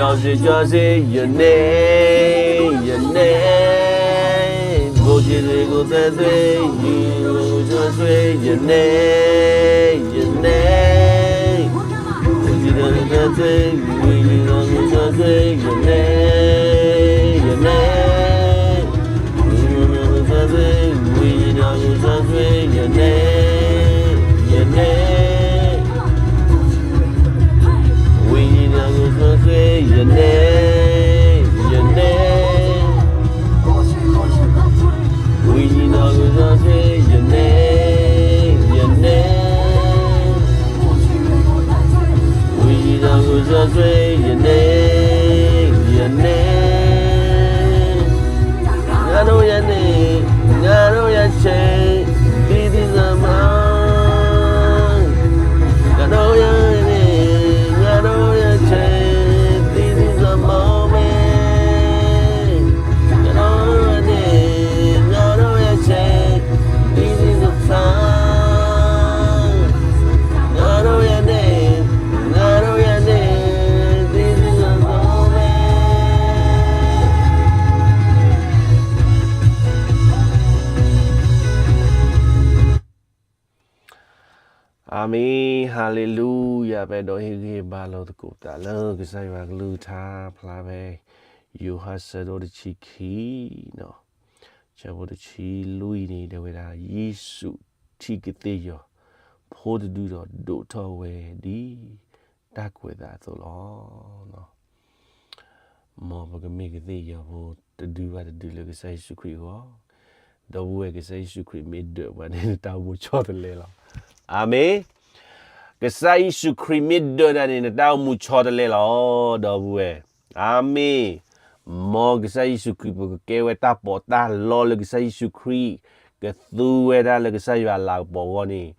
your name, your name. ဘိၣ်က့ၤသ့ၣ်ကိၣ်သဲးသွ့, ယွၤ your name, your name. ဘိၣ်က့ၤသ့ၣ်ကိၣ်သဲးသွ့, ဝံယွၤ your name, your name. Your name, your name. ဝံယွၤ your name, your name. ဝံယွၤ your name, your name. ဝံယွၤ your name, your name. ဝံယွၤ your name, your name. ငါတို့ your name, ငါတို့ your name, this is a moment. ငါတို့ your name, ငါတို့ your name, this is a moment. ငါတို့ your name, ငါတို့ your name, this is a time. ငါတို့ your name, ငါတို့ your name, this is a moment. အၤမ့ၣ်, ဟါလ့လူယၤ, ပအဲၣ်ဒိးဟ့ၣ်ဂံၢ်ဟ့ၣ်ဘါလိာ်သကိးသးလၢ ကစၢ်ယွၤကလုၢ်ကထါဖျါဖဲ ယိၤဟၣ်ဆၢဒိၣ်တဆံခံ, ဆၢဖိတဆံလွံၢ်န့ၣ် တဲဝဲဒၣ် ယ့ၣ်ၡူးထံၣ်ကသ့ၣ်ယီၤဖိတဒုဒီးဒိးထီၣ်ဝဲဒ်တၢ်ကွဲးအသးအသိးလီၤ. မ်ပကမ့ၢ်ကသ့ၣ်ယီၤဖိတဒုဘၣ်တဒုလၢကစၢ်ယ့ၣ်ၡူးခရံာ်အဂီၢ်, ဒီပုၢ်ဝဲၢ်, ကစၢ်ယ့ၣ်ၡူးခရံာ်မ့ၢ်ဒၢးပှၤန့ၣ် နတၢ်အိၣ်မူဆီတလဲလီၤ. အၤမ့ၣ်. ကစၢ်ယ့ၣ်ၡူးခရံာ်မ့ၢ်ဒၢးနၤန့ၣ် နတၢ်အိၣ်မူဆီတလဲလီၤ, ဒီပုၢ်ဝဲၢ်. အၤမ့ၣ်. မ်ကစၢ်ယ့ၣ်ၡူးခရံာ် ပကကဲဝဲတၢ်ပီးတၢ်လီလၢကစၢ်ယ့ၣ်ၡူးခရံာ် ကသူဝဲဒၣ်လၢကစၢ်ယွၤအလၤကပီၤအဂီၢ်န့ၣ်,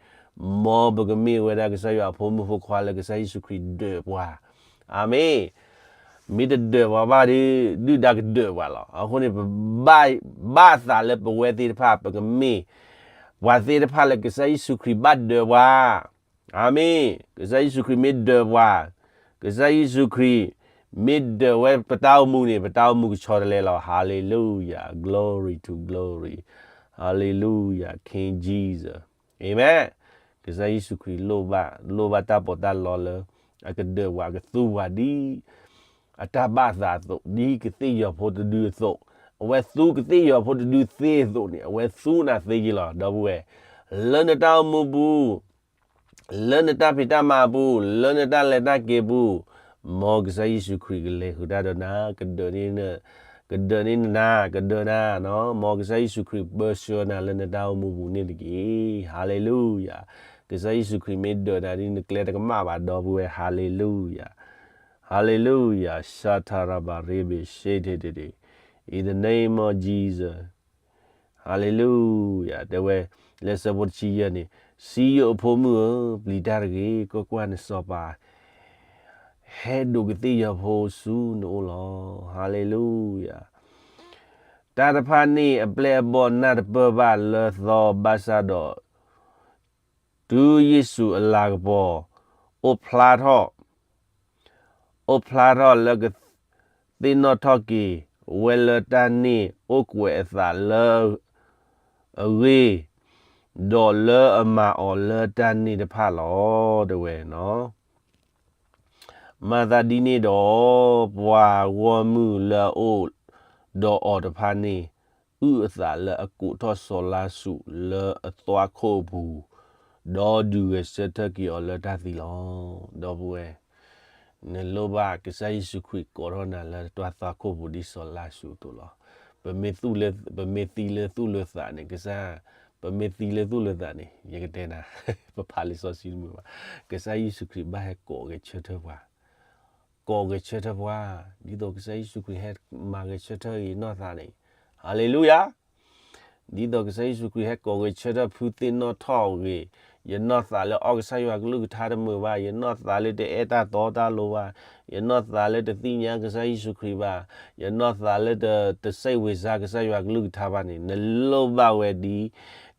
မ်ပကမ့ၢ်ဝဲဒၣ်ကစၢ်ယွၤအဖိမုၣ်ဖိခွါလၢကစၢ်ယ့ၣ်ၡူးခရံာ်ဒၢးပှၤ. အၤမ့ၣ်. မ့ၢ်တဒၢးပှၤဘၣ်ဒီး ဒုၣ်ဒါကဒၢးပှၤလီၤ. အဃိန့ၣ် ပဘၣ်သးလၢပဝဲသ့ၣ်တဖၣ် ပကမ့ၢ်ပှၤသ့ၣ်တဖၣ်လၢကစၢ်ယ့ၣ်ၡူးခရံာ်ဘၣ်ဒၢးပှၤ. အၤမ့ၣ်. ကစၢ်ယ့ၣ်ၡူးခရံာ်မ့ၢ်ဒၢးပှၤ, ကစၢ်ယ့ၣ်ၡူးခရံာ်မ့ၢ်ဒၢးဝဲပတၢ်အိၣ်မူန့ၣ် ပတၢ်အိၣ်မူကဆီတလဲလီၤ. Hallelujah, glory to glory. Hallelujah, King Jesus. Amen. ကစၢ်ယ့ၣ်ၡူးခရံာ်လိၣ်ဘၣ်, လိၣ်ဘၣ်တၢ်ပီးတၢ်လီလၢ အကဒၢးပှၤ ကသူပှၤဒ်အတၢ်ဘၣ်သးအသိး, ဒ်ကသ့ၣ်ယီၤဖိတဒုအသိး, အဝဲသူကသ့ၣ်ယီၤဖိတဒုသ့အသိးန့ၣ် အဝဲသူနၤသ့က့ၤလီၤ ဒီပုၢ်ဝဲၢ်. လၢနတၢ်အိၣ်မူပူၤ လၢနတၢ်ဖံးတၢ်မၤအပူၤ, လၢနတၢ်လဲၤတၢ်က့ၤပူၤ, မ်ကစၢ်ယ့ၣ်ၡူးခရံာ်ကလဲၤဃုာ်တၢ်ဒီးနၤ, ကဒၢးန့ၢ်နၤ, ကဒၢးနၤ, မ်ကစၢ်ယ့ၣ်ၡူးခရံာ်ပၢဆှၢနၤလၢနတၢ်အိၣ်မူပူၤန့ၣ်တက့ၢ်. Hallelujah. ကစၢ်ယ့ၣ်ၡူးခရံာ်မ့ၢ်ဒၢးနၤဒီး နကျဲတကမၣ်ဘၣ် ဒီပုၢ်ဝဲၢ်. Hallelujah. Hallelujah. Shatarabaribe shete. In the name of Jesus. Hallelujah. တဲဝဲ လၢဆၢဖိတဆံယဲၢ်န့ၣ်, စံယိၣ်အဖိမုၣ်ဧၢ, ပျံၤတၢ်တဂ့ၤ, ကွၢ်ကွၢ်, နစီၤပၤ ဟဲဒိးကသ့ၣ်ယီၤဖိဆူနအိၣ်လီၤ. Hallelujah. တၢ်တဖၣ်န့ၣ်အပျဲၢ်အဘီၣ်နၢ်တပၢၢ်ဘၣ်လၢသီဘၣ်ဆၣ်ဒီး တုၤယ့ၣ်ၡူးအလၤကပီၤ အိၣ်ဖျါထီၣ်, အိၣ်ဖျါထီၣ်လၢကသ့ၣ်နီၣ်ထီၣ်က့ၤဝဲလၢတၢ်န့ၣ် အိၣ်ကွဲးအသးလၢအဂ့ၢ်, ဒီးလၢအမၤအီၤလၢတၢ်န့ၣ်တဖၣ်လီၤ တဲဝဲ. မၤသးဒ်န့ၣ်ဒီး ပှၤဂီၢ်မုၢ်လၢအအိၣ်ဒီးအီၤတဖၣ်န့ၣ် အုၣ်အသးလၢအကိးထီၣ်စီၤလါစရူးလၢအသွၣ်ခိၣ်အပူၤ, ဒီးဒုးဂဲၤဆၢထၢၣ်က့ၤအီၤလၢတၢ်သံလီၤ. ဒီပုၢ်ဝဲၢ်, နလိၣ်ဘၣ်ကစၢ်ယ့ၣ်ၡူးခရံာ်ကိးထီၣ်နၤလၢတၢ်သွၣ်ခိၣ်ပူၤဒ်စီၤလါစရူးအသိးလီၤ. ပမ့ၢ်သူၣ်လၢ, ပမ့ၢ်သံလၢသူၣ်လၢသးန့ၣ်, ကစၢ်, ပမ့ၢ်သံလၢသူၣ်လၢသးန့ၣ်, ယကတဲနၤ, ပဖးလံာ်စီဆှံတမုာ်ဘၣ်, ကစၢ်ယ့ၣ်ၡူးခရံာ်ဘၣ်ဟဲကိးဂဲၤဆၢထၢၣ်ပှၤ ကိးဂဲၤဆၢထၢၣ်ပှၤ, ဒ်သိးကစၢ်ယ့ၣ်ၡူးခရံာ်ဟဲမၤဂဲၤဆၢထၢၣ်ယနီၢ်သးန့ၣ်, Hallelujah. ဒ်သိးကစၢ်ယ့ၣ်ၡူးခရံာ်ဟဲကိးဂဲၤဆၢထၢၣ်ဖုသ့ၣ်နီၣ်ထီၣ်အဂ့ၢ်, ယနီၢ်သးလၢအီၣ်ကစၢ်ယွၤကလုၢ်ကထါတမုာ်ဘၣ်, ယနီၢ်သးလၢတအဲၣ်တၢ်တီတၢ်လိၤဘၣ်, ယနီၢ်သးလၢတသ့ၣ်ညါကစၢ်ယ့ၣ်ၡူးခရံာ်ဘၣ်, ယနီၢ်သးလၢတ, တစံးဝံၤစါကစၢ်ယွၤကလုၢ်ကထါဘၣ်န့ၣ်, နလိၣ်ဘၣ်ဝဲဒ်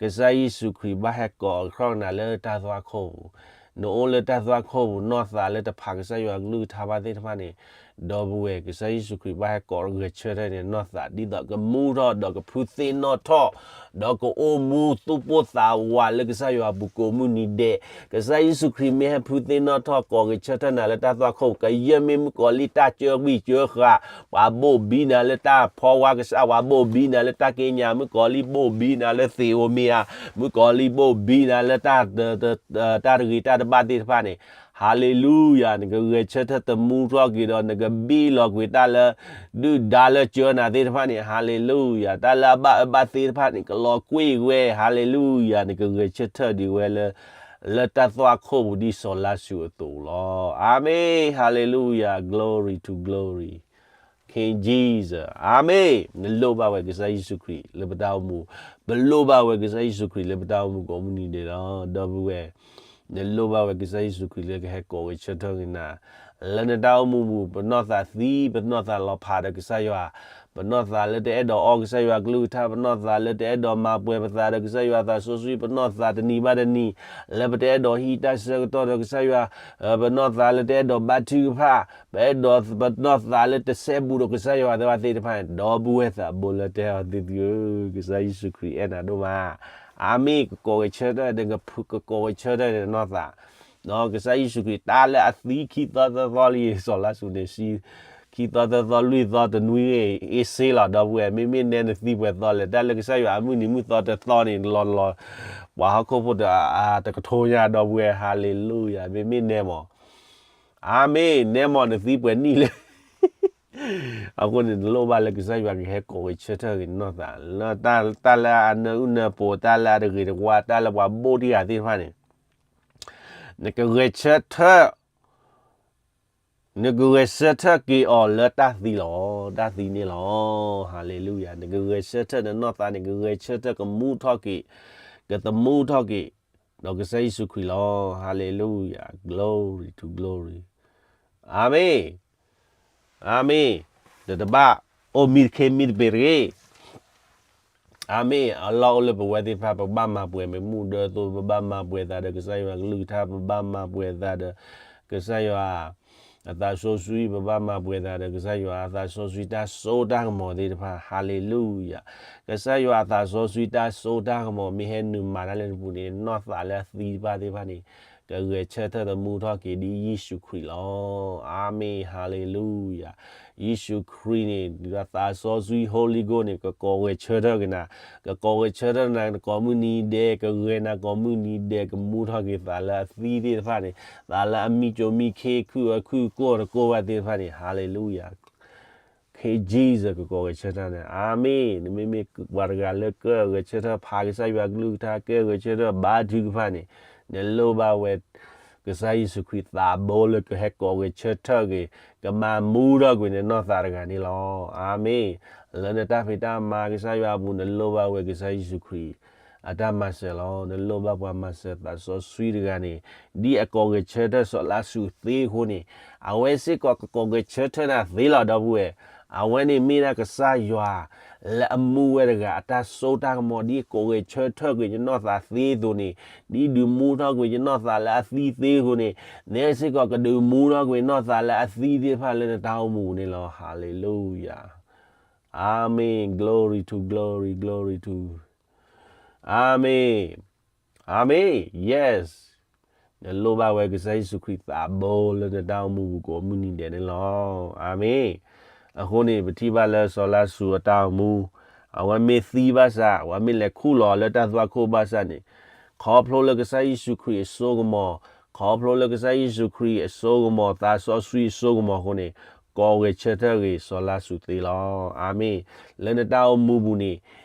ကစၢ်ယ့ၣ်ၡူးခရံာ်ဘၣ်ဟဲကိးအီၤခီၣ်နၤလၢတၢ်သွၣ်ခိၣ်ပူၤ, နအိၣ်လၢတၢ်သွၣ်ခိၣ်ပူၤ နီၢ်သးလၢတဖးကစၢ်ယွၤကလုၢ်ကထါဘၣ်သ့ၣ်တဖၣ်န့ၣ်, ဒီပုၢ်ဝဲၢ်, ကစၢ်ယ့ၣ်ၡူးခရံာ်ဘၣ်ဟဲကိးဂဲၤဆၢထၢၣ်န့ၣ်နီၢ်သး ဒ်သိးကမူထီၣ်ဒီးကဖုသ့ၣ်နီၣ်ထီၣ်, ဒီးကအိၣ်မူသူၣ်ပိၢ်သးဝးလၢကစၢ်ယွၤအပူၤကိးမုၢ်နံၤဒဲး. ကစၢ်ယ့ၣ်ၡူးခရံာ်မ့ၢ်ဟဲဖုသ့ၣ်နီၣ်ထီၣ်ကိးဂဲၤဆၢထၢၣ်နၤလၢတၢ်သွၣ်ခိၣ်, ကယဲၢ်မ့ၢ်မုၣ်ကီၤလံၢ်တၢ်စၢဃံစၢဃာ်, ပှၤဘိၣ်ဘံနၤလၢတၢ်ဖီဝါကစၢ်, ပှၤဘိၣ်ဘံနၤလၢတၢ်က့ညါ, မုၣ်ကီၤလံၢ်ဘိၣ်ဘံနၤလၢသ့ၣ်ဧိၤမ့ၢ်ဧါ, မုၣ်ကီၤလံၢ်ဘိၣ်ဘံနၤလၢတၢ် တၢ်တဂ့ၤတၢ်တဘၣ်သ့ၣ်တဖၣ်န့ၣ်, ဟါလ့လူယၤ, နကဂဲၤဆၢထၢၣ်သမူထီၣ်က့ၤဒီး နကဘံၣ်လီၤကွံာ်တၢ်လၢ ဒုၣ်ဒါလၢစၢနၤသ့ၣ်တဖၣ်န့ၣ်, ဟါလ့လူယၤ, တၢ်လၢအဘၣ်အၢဘၣ်သီသ့ၣ်တဖၣ်န့ၣ် ကလီၤကွံာ်ဝဲ, ဟါလ့လူယၤ, နကဂဲၤဆၢထၢၣ်ဒံးဝဲလၢ လၢတၢ်သွၣ်ခိၣ်ပူၤဒ်စီၤလါစရူးအသိးလီၤ. အၤမ့ၣ်, ဟါလ့လူယၤ, glory to glory, King Jesus, အၤမ့ၣ်. နလိၣ်ဘၣ်ဝဲကစၢ်ယ့ၣ်ၡူးခရံာ်လၢပတၢ်အိၣ်မူ, ပလိၣ်ဘၣ်ဝဲကစၢ်ယ့ၣ်ၡူးခရံာ်လၢပတၢ်အိၣ်မူကိးမုၢ်နံၤဒဲးလီၤ. ဒီပုၢ်ဝဲၢ်, နလိၣ်ဘၣ်ဝဲကစၢ်ယ့ၣ်ၡူးခရံာ်လၢကဟဲကိးဂဲၤဆၢထၢၣ်က့ၤနၤ လၢနတၢ်အိၣ်မူပူၤ, ပနီၢ်သးသံ, ပနီၢ်သးလီၤဖးဒီးကစၢ်ယွၤ, ပနီၢ်သးလၢတအဲၣ်ဒိးအီကစၢ်ယွၤကလုၢ်ကထါ, ပနီၢ်သးလၢတအဲၣ်ဒိးမၤပှဲၤပသးဒီးကစၢ်ယွၤသးစီဆှံ, ပနီၢ်သးတနံၤဘၣ်တနံၤ လၢပတအဲၣ်ဒိးဟံးတၢ်ဆၢကတီၢ်ဒီးကစၢ်ယွၤ, ပနီၢ်သးလၢတအဲၣ်ဒိးဘါထုကဖၣ်, ပအဲၣ်ဒိး, ပနီၢ်သးလၢတစဲဘူးဒီးကစၢ်ယွၤသ့ၣ်တဖၣ်န့ၣ်, ဒီပုၢ်ဝဲၢ်သးဘိလၢတၢ်အဲၣ်အီၤသ့ၣ်သုဧၢ, ကစၢ်ယ့ၣ်ၡူးခရံာ်အဲၣ်နၤဒိၣ်မး. အၤမ့ၣ်, ကကိးဂဲၤဆၢထၢၣ်, ကကိးဂဲၤဆၢထၢၣ်န့ၣ်နီၢ်သး ကစၢ်ယ့ၣ်ၡူးခရံာ် တၢ်လၢအသံခံသီသၢသီလံ, စီၤလါစရူးန့ၣ် ခံသီသၢသီလွံၢ်သီတနွံ အ့စ့လီၤ ဒီပုၢ်ဝဲၢ်, မ့မ့ၢ်နဲနသံပှဲၤသီလဲၣ်, တၢ်လၢကစၢ်ယွၤအမုၢ်နံၤမုၢ်သီတသီန့ၣ် လီၤလီၤ, ပှၤဟီၣ်ခိၣ်ဖိတ, တကထိညါ ဒီပုၢ်ဝဲၢ်, ဟါလ့လူယၤ, မ့မ့ၢ်နဲမး, အၤမ့ၣ်, နဲမးနသံပှဲၤနံၣ်လဲၣ် အဃိန့ၣ် နလိၣ်ဘၣ်လၢကစၢ်ယွၤကဟဲကိးဂဲၤဆၢထၢၣ်က့ၤနီၢ်သး, လၢတၢ်လၢအနၢအုၣ်နၢပှဲၤ, တၢ်လၢအတဂ့ၤတဝါ, တၢ်လၢပှၤဘိၣ်တံၢ်ဂၤသ့ၣ်တဖၣ်န့ၣ်, နကဂဲၤဆၢထၢၣ်, နကဂဲၤဆၢထၢၣ်က့ၤအီၤလၢတၢ်သံလီၤ, တၢ်သံန့ၣ်လီၤ. ဟါလ့လူယၤ, နကဂဲၤဆၢထၢၣ်နနီၢ်သးန့ၣ်, ကဂဲၤဆၢထၢၣ်ကမူထီၣ်က့ၤ, ကသမူထီၣ်က့ၤ, ဒီးကစၢ်ယ့ၣ်ၡူးခရံာ်လီၤ. ဟါလ့လူယၤ, glory to glory. အၤမ့ၣ်, အၤမ့ၣ်, တတဘၣ်အိၣ်မံတခ့မံတပ့ၤတဂ့ၤ အၤမ့ၣ်, အလီၢ်အိၣ်လၢပဝဲသ့ၣ်တဖၣ်, ပဘၣ်မၤပှဲၤမ့ၢ်မူဒါသိး, ပဘၣ်မၤပှဲၤသးဒီးကစၢ်ယွၤကလုၢ်ကထါ, ပဘၣ်မၤပှဲၤသးဒီး ကစၢ်ယွၤ အသးစီဆှံ, ပဘၣ်မၤပှဲၤသးဒီးကစၢ်ယွၤအသးစီဆှံတၢ်စိတၢ်ကမီၤသ့ၣ်တဖၣ်, ဟါလ့လူယၤ. ကစၢ်ယွၤအသးစီဆှံတၢ်စိတၢ်ကမီၤ မ့ၢ်ဟဲနုာ်မၤတၢ်လၢနပူၤန့ၣ်, နီၢ်သးလၢအသံတဖၣ်သ့ၣ်တဖၣ်န့ၣ်, ကဂဲၤဆၢထၢၣ်သမူထီၣ်က့ၤဒ်ယ့ၣ်ၡူးခရံာ်လီၤ. အၤမ့ၣ်, ဟါလ့လူယၤ. ယ့ၣ်ၡူးခရံာ်န့ၣ် သးစီဆှံ Holy Ghost န့ၣ် ကကိးဂဲၤဆၢထၢၣ်က့ၤနၤ, ကကိးဂဲၤဆၢထၢၣ်နၤကိးမုၢ်နံၤဒဲး, ကဂဲၤနၤကိးမုၢ်နံၤဒဲး, ကမူထီၣ်က့ၤသးလၢအသံသ့ၣ်တဖၣ်န့ၣ်, သးလၢအမံကၠိမံခ့ ခုၣ်အၢခုၣ်ကိၢ်တကိၢ်ဘၣ်သ့ၣ်တဖၣ်န့ၣ်, ဟါလ့လူယၤ. ခ့ Jesus ကကိးဂဲၤဆၢထၢၣ်နၤ, အၤမ့ၣ်. နမ့မ့ၢ်ပှၤတဂၤလၢကဂဲၤဆၢထၢၣ်ဖးကစၢ်ယွၤကလုၢ်ကထါ, ကဂဲၤဆၢထၢၣ်ဘါထုကဖၣ်န့ၣ်, နလိၣ်ဘၣ်ဝဲ ကစၢ်ယ့ၣ်ၡူးခရံာ်သးဘိလၢကဟဲကိးဂဲၤဆၢထၢၣ်က့ၤ, ကမၤမူထီၣ်ကွံာ်နနီၢ်သးတဂၤန့ၣ်လီၤ. အၤမ့ၣ်. လၢနတၢ်ဖံးတၢ်မၤကစၢ်ယွၤအပူၤ, နလိၣ်ဘၣ်ဝဲကစၢ်ယ့ၣ်ၡူးခရံာ် အတၢ်မၤစၢၤလီၤ. နလိၣ်ဘၣ်ပှၤမၤစၢၤသးစီဆှံတဂၤန့ၣ်, ဒ်အကိးဂဲၤဆၢထၢၣ်စီၤလါစရူးသ့အဃိန့ၣ်, အဝဲစ့ၢ်ကီးကကိးဂဲၤဆၢထၢၣ်နၤသ့လီၤ ဒီပုၢ်ဝဲၢ်. အဝဲန့ၣ်မ့ၢ်ဒၣ်ကစၢ်ယွၤ လၢအမူဝဲတဂၤအတၢ်စိတၢ်ကမီၤ, ဒ်အကိးဂဲၤဆၢထၢၣ်ကွံာ်ယနီၢ်သးသ့အသိးန့ၣ်, ဒ်ဒုးမူထီၣ်ကွံာ်ယနီၢ်သးလၢအသံသ့အဃိန့ၣ်, နဲစ့ၢ်ကီးကဒုးမူထီၣ်ကွံာ်နီၢ်သးလၢအသံသ့ၣ်တဖၣ်လၢနတၢ်အိၣ်မူပူၤန့ၣ်လီၤ. ဟါလ့လူယၤ. အၤမ့ၣ်. Glory to glory, glory to. အၤမ့ၣ်. အၤမ့ၣ်. Yes. နလိၣ်ဘၣ်ဝဲကစၢ်ယ့ၣ်ၡူးခရံာ်သးဘိလၢနတၢ်အိၣ်မူပူၤကိးမုၢ်နံၤဒဲးန့ၣ်လီၤ. အၤမ့ၣ်. အဃိန့ၣ် ပထံၣ်ဘၣ်လၢစီၤလါစရူးအတၢ်အိၣ်မူ, အဝဲမ့ၢ်သံဘၣ်ဆၣ်, အဝဲမ့ၢ်လဲၤခူၣ်လီၤလၢတၢ်သွၣ်ခိၣ်ဘၣ်ဆၣ်န့ၣ်, ခီဖျိလၢကစၢ်ယ့ၣ်ၡူးခရံာ်အစိကမီၤ, ခီဖျိလၢကစၢ်ယ့ၣ်ၡူးခရံာ်အစိကမီၤ, သးစီဆှံအစိကမီၤအဃိန့ၣ်, ကိးဂဲၤဆၢထၢၣ်ဂ့ၤစီၤလါစရူးသ့လီၤ. အၤမ့ၣ်. လၢနတၢ်အိၣ်မူပူၤန့ၣ်,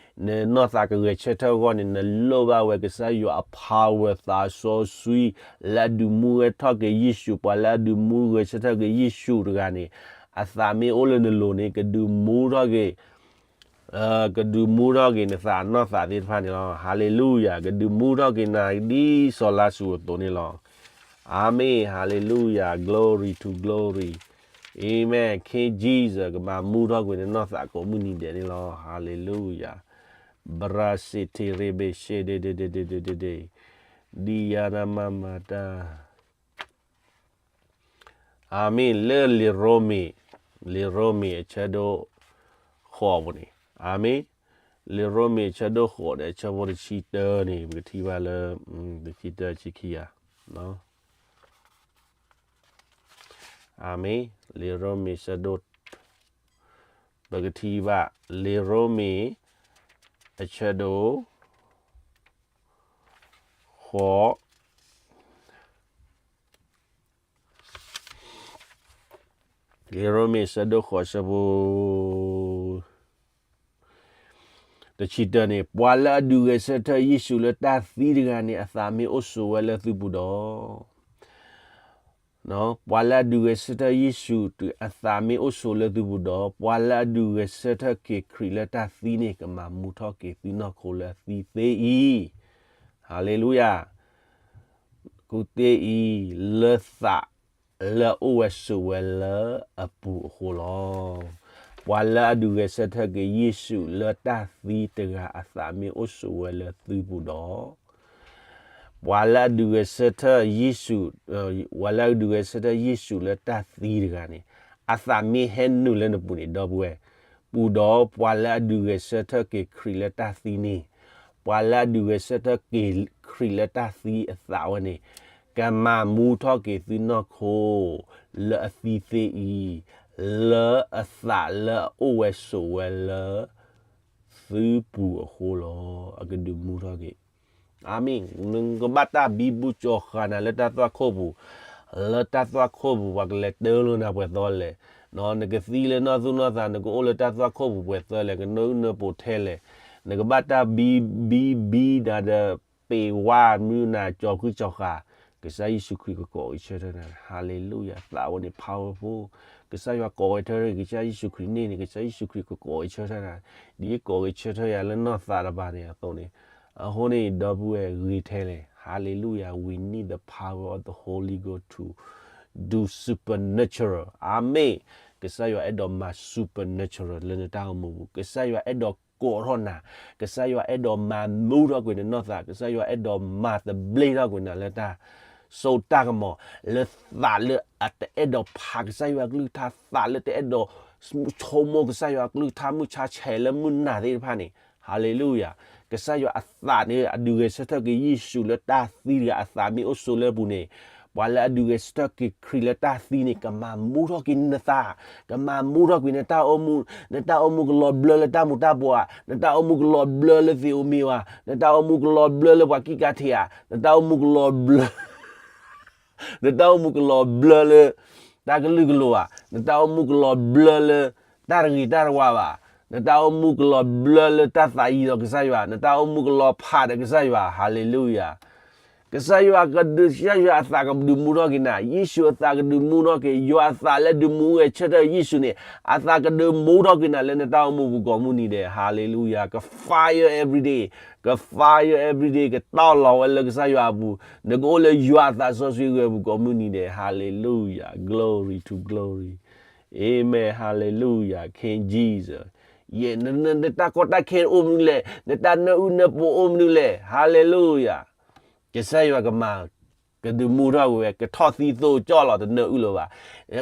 နနီၢ်သးကဂဲၤဆၢထၢၣ်အဂီၢ်န့ၣ်, နလိၣ်ဘၣ်ဝဲကစၢ်ယွၤအ power သးစီဆှံ လၢအဒုးမူဝဲထီၣ်က့ၤယ့ၣ်ၡူး, ပှၤလၢအဒုးမူဂဲၤဆၢထၢၣ်က့ၤယ့ၣ်ၡူးတဂၤန့ၣ်, အသးမ့ၢ်အိၣ်လၢနလိၤန့ၣ်, ကဒုးမူထီၣ်က့ၤ ကဒုးမူထီၣ်က့ၤနသးနီၢ်သးသ့ၣ်တဖၣ်န့ၣ်လီၤ. ဟါလ့လူယၤ. ကဒုးမူထီၣ်က့ၤနၤဒ်စီၤလါစရူးအသိးန့ၣ်လီၤ. အၤမ့ၣ်, ဟါလ့လူယၤ, glory to glory, amen. King Jesus ကမၤမူထီၣ်ကွံာ်နနီၢ်သးကိးမုၢ်နံၤဒဲးန့ၣ်လီၤ. ဟါလ့လူယၤ. ဘြၤစ့ထံရ့ဘ့ၣ်ရှ့ဒ့ဒ့ဒ့ဒ့ဒ့ဒ့ဒ့, ဒံယၤနမၤမၤတၢ် အၤမ့ၣ်. လၢလံာ်ရိမ့ၤ လံာ်ရိမ့ၤအဆၢဒိၣ်ဃိးပူၤန့ၣ်, အၤမ့ၣ်, လံာ်ရိမ့ၤအဆၢဒိၣ်ဃိးဒီးအဆၢဖိတဆံတၢန့ၣ် ပကထံၣ်ဘၣ်လၢ တဆံတၢဆံခံဧါ, အၤမ့ၣ်, လံာ်ရိမ့ၤအဆၢဒိၣ် ပကထံၣ်ဘၣ် လံာ်ရိမ့ၤ အဆၢဒိၣ် ဃိး, လံာ်ရိမ့ၤအဆၢဒိၣ်ဃိးအဆၢဖိ တဆံတၢန့ၣ်, ပှၤလၢအဒုးဂဲၤဆၢထၢၣ်ယ့ၣ်ၡူးလၢတၢ်သံတဂၤန့ၣ် အသးမ့ၢ်အိၣ်ဆိးဝဲလၢသုပူၤဒီး ပှၤလၢအဒုးဂဲၤဆၢထၢၣ်ယ့ၣ်ၡူး အသးမ့ၢ်အိၣ်ဆိးလၢသုပူၤဒီး ပှၤလၢအဒုးဂဲၤဆၢထၢၣ်က့ၤခရံာ်လၢတၢ်သံန့ၣ် ကမၤမူထီၣ်က့ၤသုနီၢ်ခိလၢအသံသ့အံၤ, ဟၤလ့လူယၤ, ကူသ့အံၤ, လၢသးလၢအအိၣ်ဝဲဆိးဝဲလၢအပူၤအဃိလီၤ. ပှၤလၢအဒုးဂဲၤဆၢထၢၣ်က့ၤယ့ၣ်ၡူးလၢတၢ်သံတဂၤအသးမ့ၢ်အိၣ်ဆိးဝဲလၢသုပူၤဒီး ပှၤလၢအဒုးဂဲၤဆၢထၢၣ်ယ့ၣ်ၡူး, ပှၤလၢအဒုးဂဲၤဆၢထၢၣ်ယ့ၣ်ၡူးလၢတၢ်သံတဂၤန့ၣ် အသးမ့ၢ်ဟဲနုာ်လၢနပူၤန့ၣ် ဒီပုၢ်ဝဲၢ်, ပူၤဒီးပှၤလၢအဒုးဂဲၤဆၢထၢၣ်က့ၤခရံာ်လၢတၢ်သံန့ၣ်, ပှၤလၢအဒုးဂဲၤဆၢထၢၣ်က့ၤခရံာ်လၢတၢ်သံအသးဝဲန့ၣ်, ကမၤမူထီၣ်က့ၤသုနီၢ်ခိ လၢအသံသ့အံၤ, လၢအသးလၢအအိၣ်ဝဲဆိးဝဲလၢ သုပူၤအဃိလီၤ. အကဒုးမူထီၣ်က့ၤ. အၤမ့ၣ်, နကဘၣ်တၢ်ဘံဘူကၠီၤဃာ်နၤလၢတၢ်သွၣ်ခိၣ်ပူၤ, လၢတၢ်သွၣ်ခိၣ်ပူၤ ပှၤကလဲၤတၢလိနၤပှဲၤသီလဲၣ်, နကသံလၢနီၢ်သူၣ်နီၢ်သး နကအိၣ်လၢတၢ်သွၣ်ခိၣ်ပူၤပှဲၤသီလဲၣ်, ကနၢအုၣ်နၢပူၤထဲလဲၣ်, နကဘၣ်တၢ်ဘံဘံဘံနၤဒီး ပ့ၤဝါမုၢ်နၤကၠီၤခုကၠီၤဃာ်, ကစၢ်ယ့ၣ်ၡူးခရံာ်ကကိးဂဲၤဆၢထၢၣ်နၤ, ဟၤလ့လူယၤ, သးဝဲန့ၣ် powerful, ကစၢ်ယွၤကိးဂဲၤဆၢထၢၣ် ကစၢ်ယ့ၣ်ၡူးခရံာ်န့ၣ်န့ၣ် ကစၢ်ယ့ၣ်ၡူးခရံာ်ကကိးဂဲၤဆၢထၢၣ်နၤ, ဒ်အကိးဂဲၤဆၢထၢၣ်ယၤလၢနီၢ်သးတပၤန့ၣ်အသိးန့ၣ်, အဃိန့ၣ် ဒီပုၢ်ဝဲၢ်ဂ့ၤထဲလဲၣ်, ဟၤလ့လူယၤ, we need the power of the Holy Ghost to do supernatural, အၤမ့ၣ်, ကစၢ်ယွၤအဲၣ်ဒိးမၤ supernatural လၢနတၢ်အိၣ်မူပူၤ, ကစၢ်ယွၤအဲၣ်ဒိး ကိးထီၣ်နၤ, ကစၢ်ယွၤအဲၣ်ဒိးမၤမူထီၣ်ကွံာ်နနီၢ်သး, ကစၢ်ယွၤအဲၣ်ဒိးမၤသဘျ့ထီၣ်ကွံာ်နၤလၢတၢ်စိတၢ်ကမီၤ, လၢသးလၢအတအဲၣ်ဒိးဖးကစၢ်ယွၤကလုၢ်ကထါ, သးလၢတအဲၣ်ဒိးဆိကမိၣ်ကစၢ်ယွၤကလုၢ်ကထါ မုၢ်ဆါဆဲးလၢမုၢ်နၤသ့ၣ်တဖၣ်န့ၣ်, ဟၤလ့လူယၤ, ကစၢ်ယွၤအသးန့ၣ် အဒုးဂဲၤဆၢထၢၣ်က့ၤယ့ၣ်ၡူးလၢတၢ်သံတဂၤအသးမ့ၢ်အိၣ်ဆိးလၢအပူၤန့ၣ်, ပှၤလၢအဒုးဂဲၤဆၢထၢၣ်က့ၤခရံာ်လၢတၢ်သံန့ၣ် ကမၤမူထီၣ်က့ၤနသး, ကမၤမူထီၣ်ကွံာ်နတၢ်အိၣ်မူ, နတၢ်အိၣ်မူကလီၤဘျၢလၢတၢ်မူၤတၢ်ဘှီး, နတၢ်အိၣ်မူကလီၤဘျၢလၢသ့ၣ်ဧိၤမ့ၢ်ဧိၤဧါ, နတၢ်အိၣ်မူကလီၤဘျၢလၢပှၤကံၣ်ကးထံးဧါ, နတၢ်အိၣ်မူကလီၤဘျၢ နတၢ်အိၣ်မူကလီၤဘျၢလၢ တၢ်ကလုာ်ကလိၤဧါ, နတၢ်အိၣ်မူကလီၤဘျၢလၢ တၢ်တဂ့ၤတၢ်တဝါဘၣ်, နတၢ်အိၣ်မူကလီၤဘျၢလၢတၢ်သးယံၤဒီးကစၢ်ယွၤ, နတၢ်အိၣ်မူကလီၤဖးဒီးကစၢ်ယွၤ, ဟၤလ့လူယၤ. ကစၢ်ယွၤကဒုး, ကစၢ်ယွၤအသးကဒုးမူထီၣ်က့ၤနၤ, ယ့ၣ်ၡူးအသးကဒုးမူထီၣ်က့ၤ, ယွၤအသးလၢဒုးမူဂဲၤဆၢထၢၣ်ယ့ၣ်ၡူးန့ၣ်, အသးကဒုးမူထီၣ်က့ၤနၤလၢနတၢ်အိၣ်မူပူၤကိးမုၢ်နံၤဒဲး, ဟၤလ့လူယၤ, က fire every day, က fire every day, ကတီၢ်လီၤဝဲလၢကစၢ်ယွၤအပူၤ, နကအိၣ်လၢယွၤအသးစီဆှံဂၢၤပူၤကိးမုၢ်နံၤဒဲး, ဟၤလ့လူယၤ, glory to glory, amen, hallelujah, King Jesus, ယဲ, နတၢ်ကီတၢ်ခဲအိၣ်မနုၤလဲၣ်, နတၢ်နၢအုၣ်နၢပူၤအိၣ်မနုၤလဲၣ်, ဟၤလ့လူယၤ. ကစၢ်ယွၤကမၤ, ကဒုးမူထီၣ်ဝဲ, ကထီၣ်သံသိကၠီၣ်လီၤ တနၢအုၣ်လၢၤဘၣ်.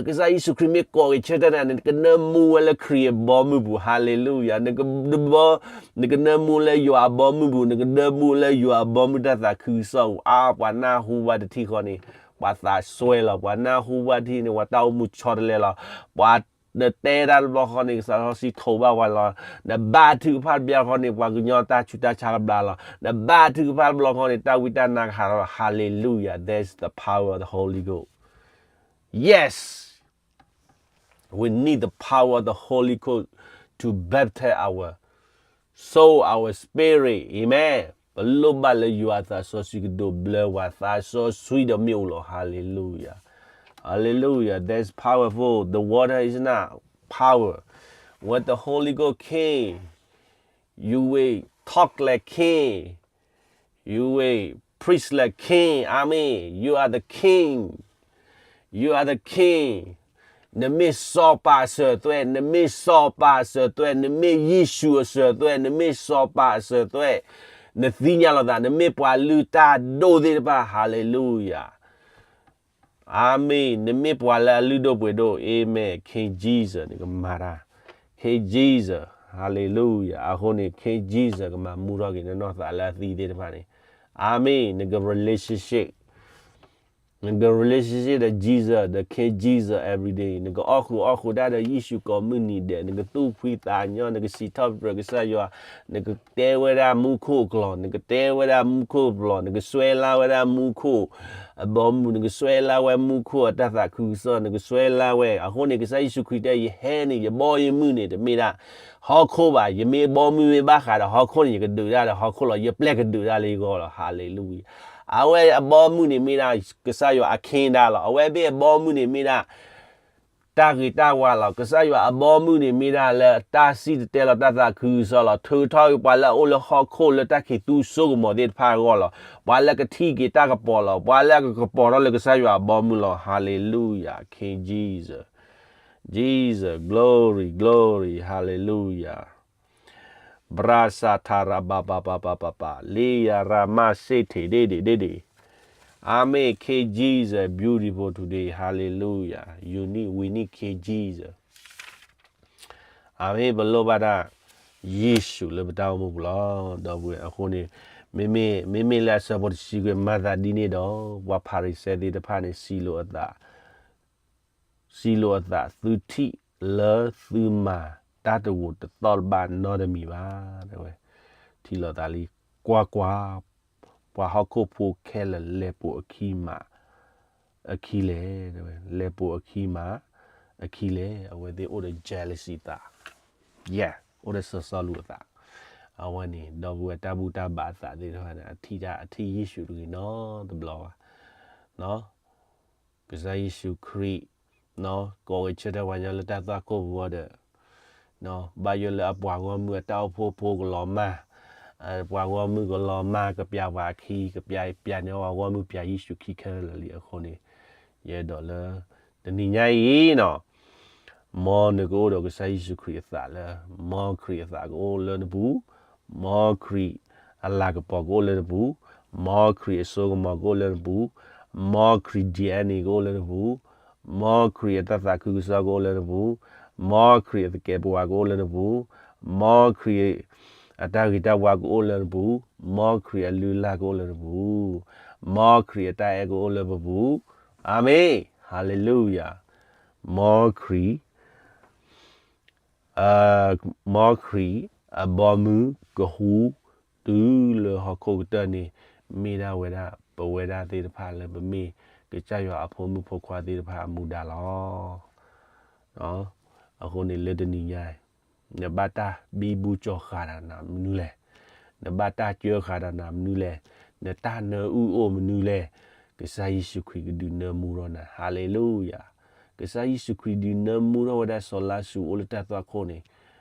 ကစၢ်ယ့ၣ်ၡူးခရံာ်မ့ၢ်ကိးဂဲၤဆၢထၢၣ်နၤန့ၣ် နကနၢမူဝဲလၢခရံာ်အဘီမုၢ်ပူၤ, ဟၤလ့လူယၤ, နကဘီ, နကနၢမူလၢယွၤအဘီမုၢ်ပူၤ, နကနၢမူလၢယွၤအဘီမုၢ်တၢ်သးခုကစီၣ်ပူၤ, အါ, ပှၤနၢ်ဟူဘၣ်တထံၣ်ဃီန့ၣ်, ပှၤသးစွဲလီၤ, ပှၤနၢ်ဟူဘၣ်တထံၣ်န့ၣ် ပှၤတၢ်အိၣ်မူဆီတလဲလီၤ, ပှၤနတဲတၢ်တဘျီဃီန့ၣ် ကစၢ်စီဆှံထိးဘၣ်ပှၤလီၤ, နဘါထုကဖၣ်တဘျီဃီန့ၣ် ပှၤကညီတၢ်ဆူးတၢ်ဆါတဘျီလီၤ, နဘါထုကဖၣ်တဘျီဃီန့ၣ် တၢ်ဝံတၢ်နါကဟးထီၣ်လီၤ, hallelujah, that's the power of the Holy Ghost. Yes, we need the power of the Holy Ghost to baptize our soul, our spirit, amen. ပလိၣ်ဘၣ်လၢယွၤအသးစီဆှံကဒိးဘျၢပှၤ, သးစီဆှံဒီးမ့ၣ်အူလီၤ, hallelujah, hallelujah, that's powerful, the water is not power, when the Holy Ghost came, you will talk like king, you will preach like king, amen, you are the king, you are the king, နမ့ၢ်စီၤပၤအစၢၤအသွဲၣ်, နမ့ၢ်စီၤပၤအစၢၤအသွဲၣ်, နမ့ၢ်ယ့ၣ်ၡူးအစၢၤအသွဲၣ်, နမ့ၢ်စီၤပၤအစၢၤအသွဲၣ်, နသ့ၣ်ညါလိာ်သး, နမ့ၢ်ပှၤလုၢ်တၢ်ဒိၣ်သ့ၣ်တဖၣ်, hallelujah. Amen. နမ့ၢ်ပှၤလၢအလုၢ်ဒိၣ်ပှ့ၤဒိၣ်, Amen. King Jesus နကမၤတၢ်, King Jesus, Hallelujah. အဃိန့ၣ် King Jesus ကမၤမူထီၣ်က့ၤနနီၢ်သးလၢအသံသ့ၣ်တဖၣ်န့ၣ်, Amen. နက relationship နက relationship ဒီး Jesus, ဒီး King Jesus every day. နကအီၣ်ဃုာ်အီၣ်ဃုာ်တၢ်ဒီးယ့ၣ်ၡူးကိးမုၢ်နံၤဒဲး, နကသူၣ်ဖှံသးညီ, နကစံးထီၣ်ပတြၢၤကစၢ်ယွၤ, နကတဲဝဲဒၣ်မူခိၣ်အကျိာ်, နကတဲဝဲဒၣ်မူခိၣ်အကျိာ်, နကစွဲလၢ်ဝဲဒၣ်မူခိၣ်အဘီအမုၢ်, နကစွဲလၢ်ဝဲမူခိၣ်အတၢ်သးခုကစီၣ်, နကစွဲလၢ်ဝဲ. အဃိန့ၣ် ကစၢ်ယ့ၣ်ၡူးခရံာ်တဲ ယဟဲန့ၣ် ယဘီယမုၢ်န့ၣ် တမ့ၢ်ဒၣ်ဟီၣ်ခိၣ်ဘၣ်, ယမ့ၢ်ဘီမုၢ်မ့ၢ်ဘၣ်ဃးဒီးဟီၣ်ခိၣ်န့ၣ် ယကဒုးတၢ်ဒီးဟီၣ်ခိၣ်လီၤ, ယပျဲၢ်ကဒုးတၢ်လၢယဂီၢ်လီၤ. Hallelujah. အဝဲအဘီမုၢ်န့ၣ်မ့ၢ်ဒၣ်ကစၢ်ယွၤအခ့ဒၣ်လီၤ. အဝဲဘၣ်အဘီမုၢ်န့ၣ်မ့ၢ်ဒၣ် တၢ်ဂ့ၤတၢ်ဝါလီၤ. ကစၢ်ယွၤအဘီမုၢ်န့ၣ်မ့ၢ်ဒၣ်လၢတၢ်စံၣ်တဲၤတဲလီၤတၢ်သးခုကစီၣ်လီၤ. ထုးထီၣ်က့ၤပှၤလၢအအိၣ်လၢဟီၣ်ခိၣ်လၢတၢ်ခံးသူစိကမီၤသ့ၣ်တဖၣ်အဂီၢ်လီၤ. ပှၤလၢကထံၣ်က့ၤတၢ်ကပီၤလီၤ. ပှၤလၢအကကပီၤထီၣ်လၢကစၢ်ယွၤအဘီမုၢ်လီၤ. Hallelujah, King Jesus. Jesus, glory, glory, hallelujah. ဘြၣ်စၢ်ထၣ်ရၣ်ဘၣ်ဘၣ်ဘၣ်ဘၣ်ဘၣ်ဘၣ်, လ့ယၤရၣ်မၢ်စ့ထံးဒ့ဒ့ဒ့ဒ့. Amen. King Jesus beautiful today. Hallelujah. You need, we need King Jesus. အမ့ၢ်ပလိၣ်ဘၣ်တၢ် ယ့ၣ်ၡူးလၢပတၢ်အိၣ်မူပူၤလီၤ. ဒီပုၢ်ဝဲၢ်အဃိန့ၣ် မ့မ့ၢ် မ့မ့ၢ်လၢအဆၢဖိတဆံခွံ မၤသးဒ်န့ၣ်ဒီး ပှၤဖၤရံၤၡဲသ့ၣ်တဖၣ်န့ၣ် စံးလိာ်အသး စံးလိာ်အသး သုထံၣ်လၢသုမၤတၢ်တဂိာ်တသီၣ်တဘၣ်နီတမံၤဘၣ် တဲဝဲ. ထံၣ်လိာ်သးလံ, ကွၢ်ကွၢ်, ပှၤဟီၣ်ခိၣ်ဖိခဲလၢာ်လဲၤပိာ်အခံမး အခံလဲၣ်, တဲဝဲ, လဲၤပိာ်အခံမး အခံလဲၣ်. အဝဲသ့ၣ်အိၣ်ဒီး jealousy သး, ယဲ, အိၣ်ဒီးစီၤစီလူးအသး. အဝဲန့ၣ် ဒီပုၢ်ဝဲၢ်တၢ်ဘူၣ်တၢ်ဘါအသးသ့ၣ်တဖၣ်န့ၣ် အထံၣ်တၢ် အထံၣ်ယ့ၣ်ၡူးတဂ့ၤနီတဘျီဘၣ်. ကစၢ်ယ့ၣ်ၡူးခရံာ် ကိးဂဲၤဆၢထၢၣ်ပှၤကညီလၢတၢ်သွၣ်ခိၣ်ပူၤအီၤဒီး ဘၣ်ယိၣ်လၢအပှၤဂီၢ်မုၢ်အတၢ်အိၣ်ဖှိၣ်ဖိကလီၤမၢ်, ပှၤဂီၢ်မုၢ်ကလီၤမၢ် ကပျးပှၤအခံ ကပျး ပျးန့ၢ်ပှၤဂီၢ်မုၢ် ပျးယ့ၣ်ၡူးခံခဲလၢာ်လံအဃိန့ၣ်, ယအဲၣ်ဒိးလၢ တနံၤညါအံၤနီၤ မ်နကအိၣ်ဒီးကစၢ်ယ့ၣ်ၡူးခရံာ်အသးလၢ မ်ခရံာ်အသးကအိၣ်လၢနပူၤ, မ်ခရံာ်အလၤကပီၤကအိၣ်လၢနပူၤ, မ်ခရံာ်အစိကမီၤကအိၣ်လၢနပူၤ, မ်ခရံာ် DNA ကအိၣ်လၢနပူၤ, မ်ခရံာ်အတၢ်သးခုကစီၣ်ကအိၣ်လၢနပူၤ, မ်ခရံာ်အသကဲးပဝးကအိၣ်လၢနပူၤ, မ်ခရံာ်အတၢ်ဂ့ၤတၢ်ဝါကအိၣ်လၢနပူၤ, မ်ခရံာ်အလုၢ်အလၢ်ကအိၣ်လၢနပူၤ, မ်ခရံာ်အတၢ်အဲၣ်ကအိၣ်လၢပပူၤ. အၤမ့ၣ်, ဟါလ့လူယၤ. မ်ခရံာ် မ်ခရံာ်အဘီမုၢ်ကဟူးတုၤလၢဟီၣ်ခိၣ်ကတၢၢ်န့ၣ် မ့ၢ်ဒၣ်ဝဲဒၣ် ပဝဲဒၣ်သ့ၣ်တဖၣ်လၢပမ့ၢ်ကစၢ်ယွၤအဖိမုၣ်ဖိခွါသ့ၣ်တဖၣ်အမူဒါလီၤ. အဃိန့ၣ်လၢတနံၤညါအံၤ နဘၣ်တၢ်ဘံဘူကၠီၤဃာ်တၢ်နၤမနုၤလဲၣ်, နဘၣ်တၢ်စၢဃာ်တၢ်နၤမနုၤလဲၣ်, နတၢ်နၢအုၣ်အိၣ်မနုၤလဲၣ်, ကစၢ်ယ့ၣ်ၡူးခရံာ်ကဒုးနၢမူထီၣ်နၤ. ဟါလ့လူယၤ. ကစၢ်ယ့ၣ်ၡူးခရံာ်ဒုးနၢမူထီၣ်ဝဲဒၣ်စီၤလါစရူးအိၣ်လၢတၢ်သွၣ်ခိၣ်န့ၣ်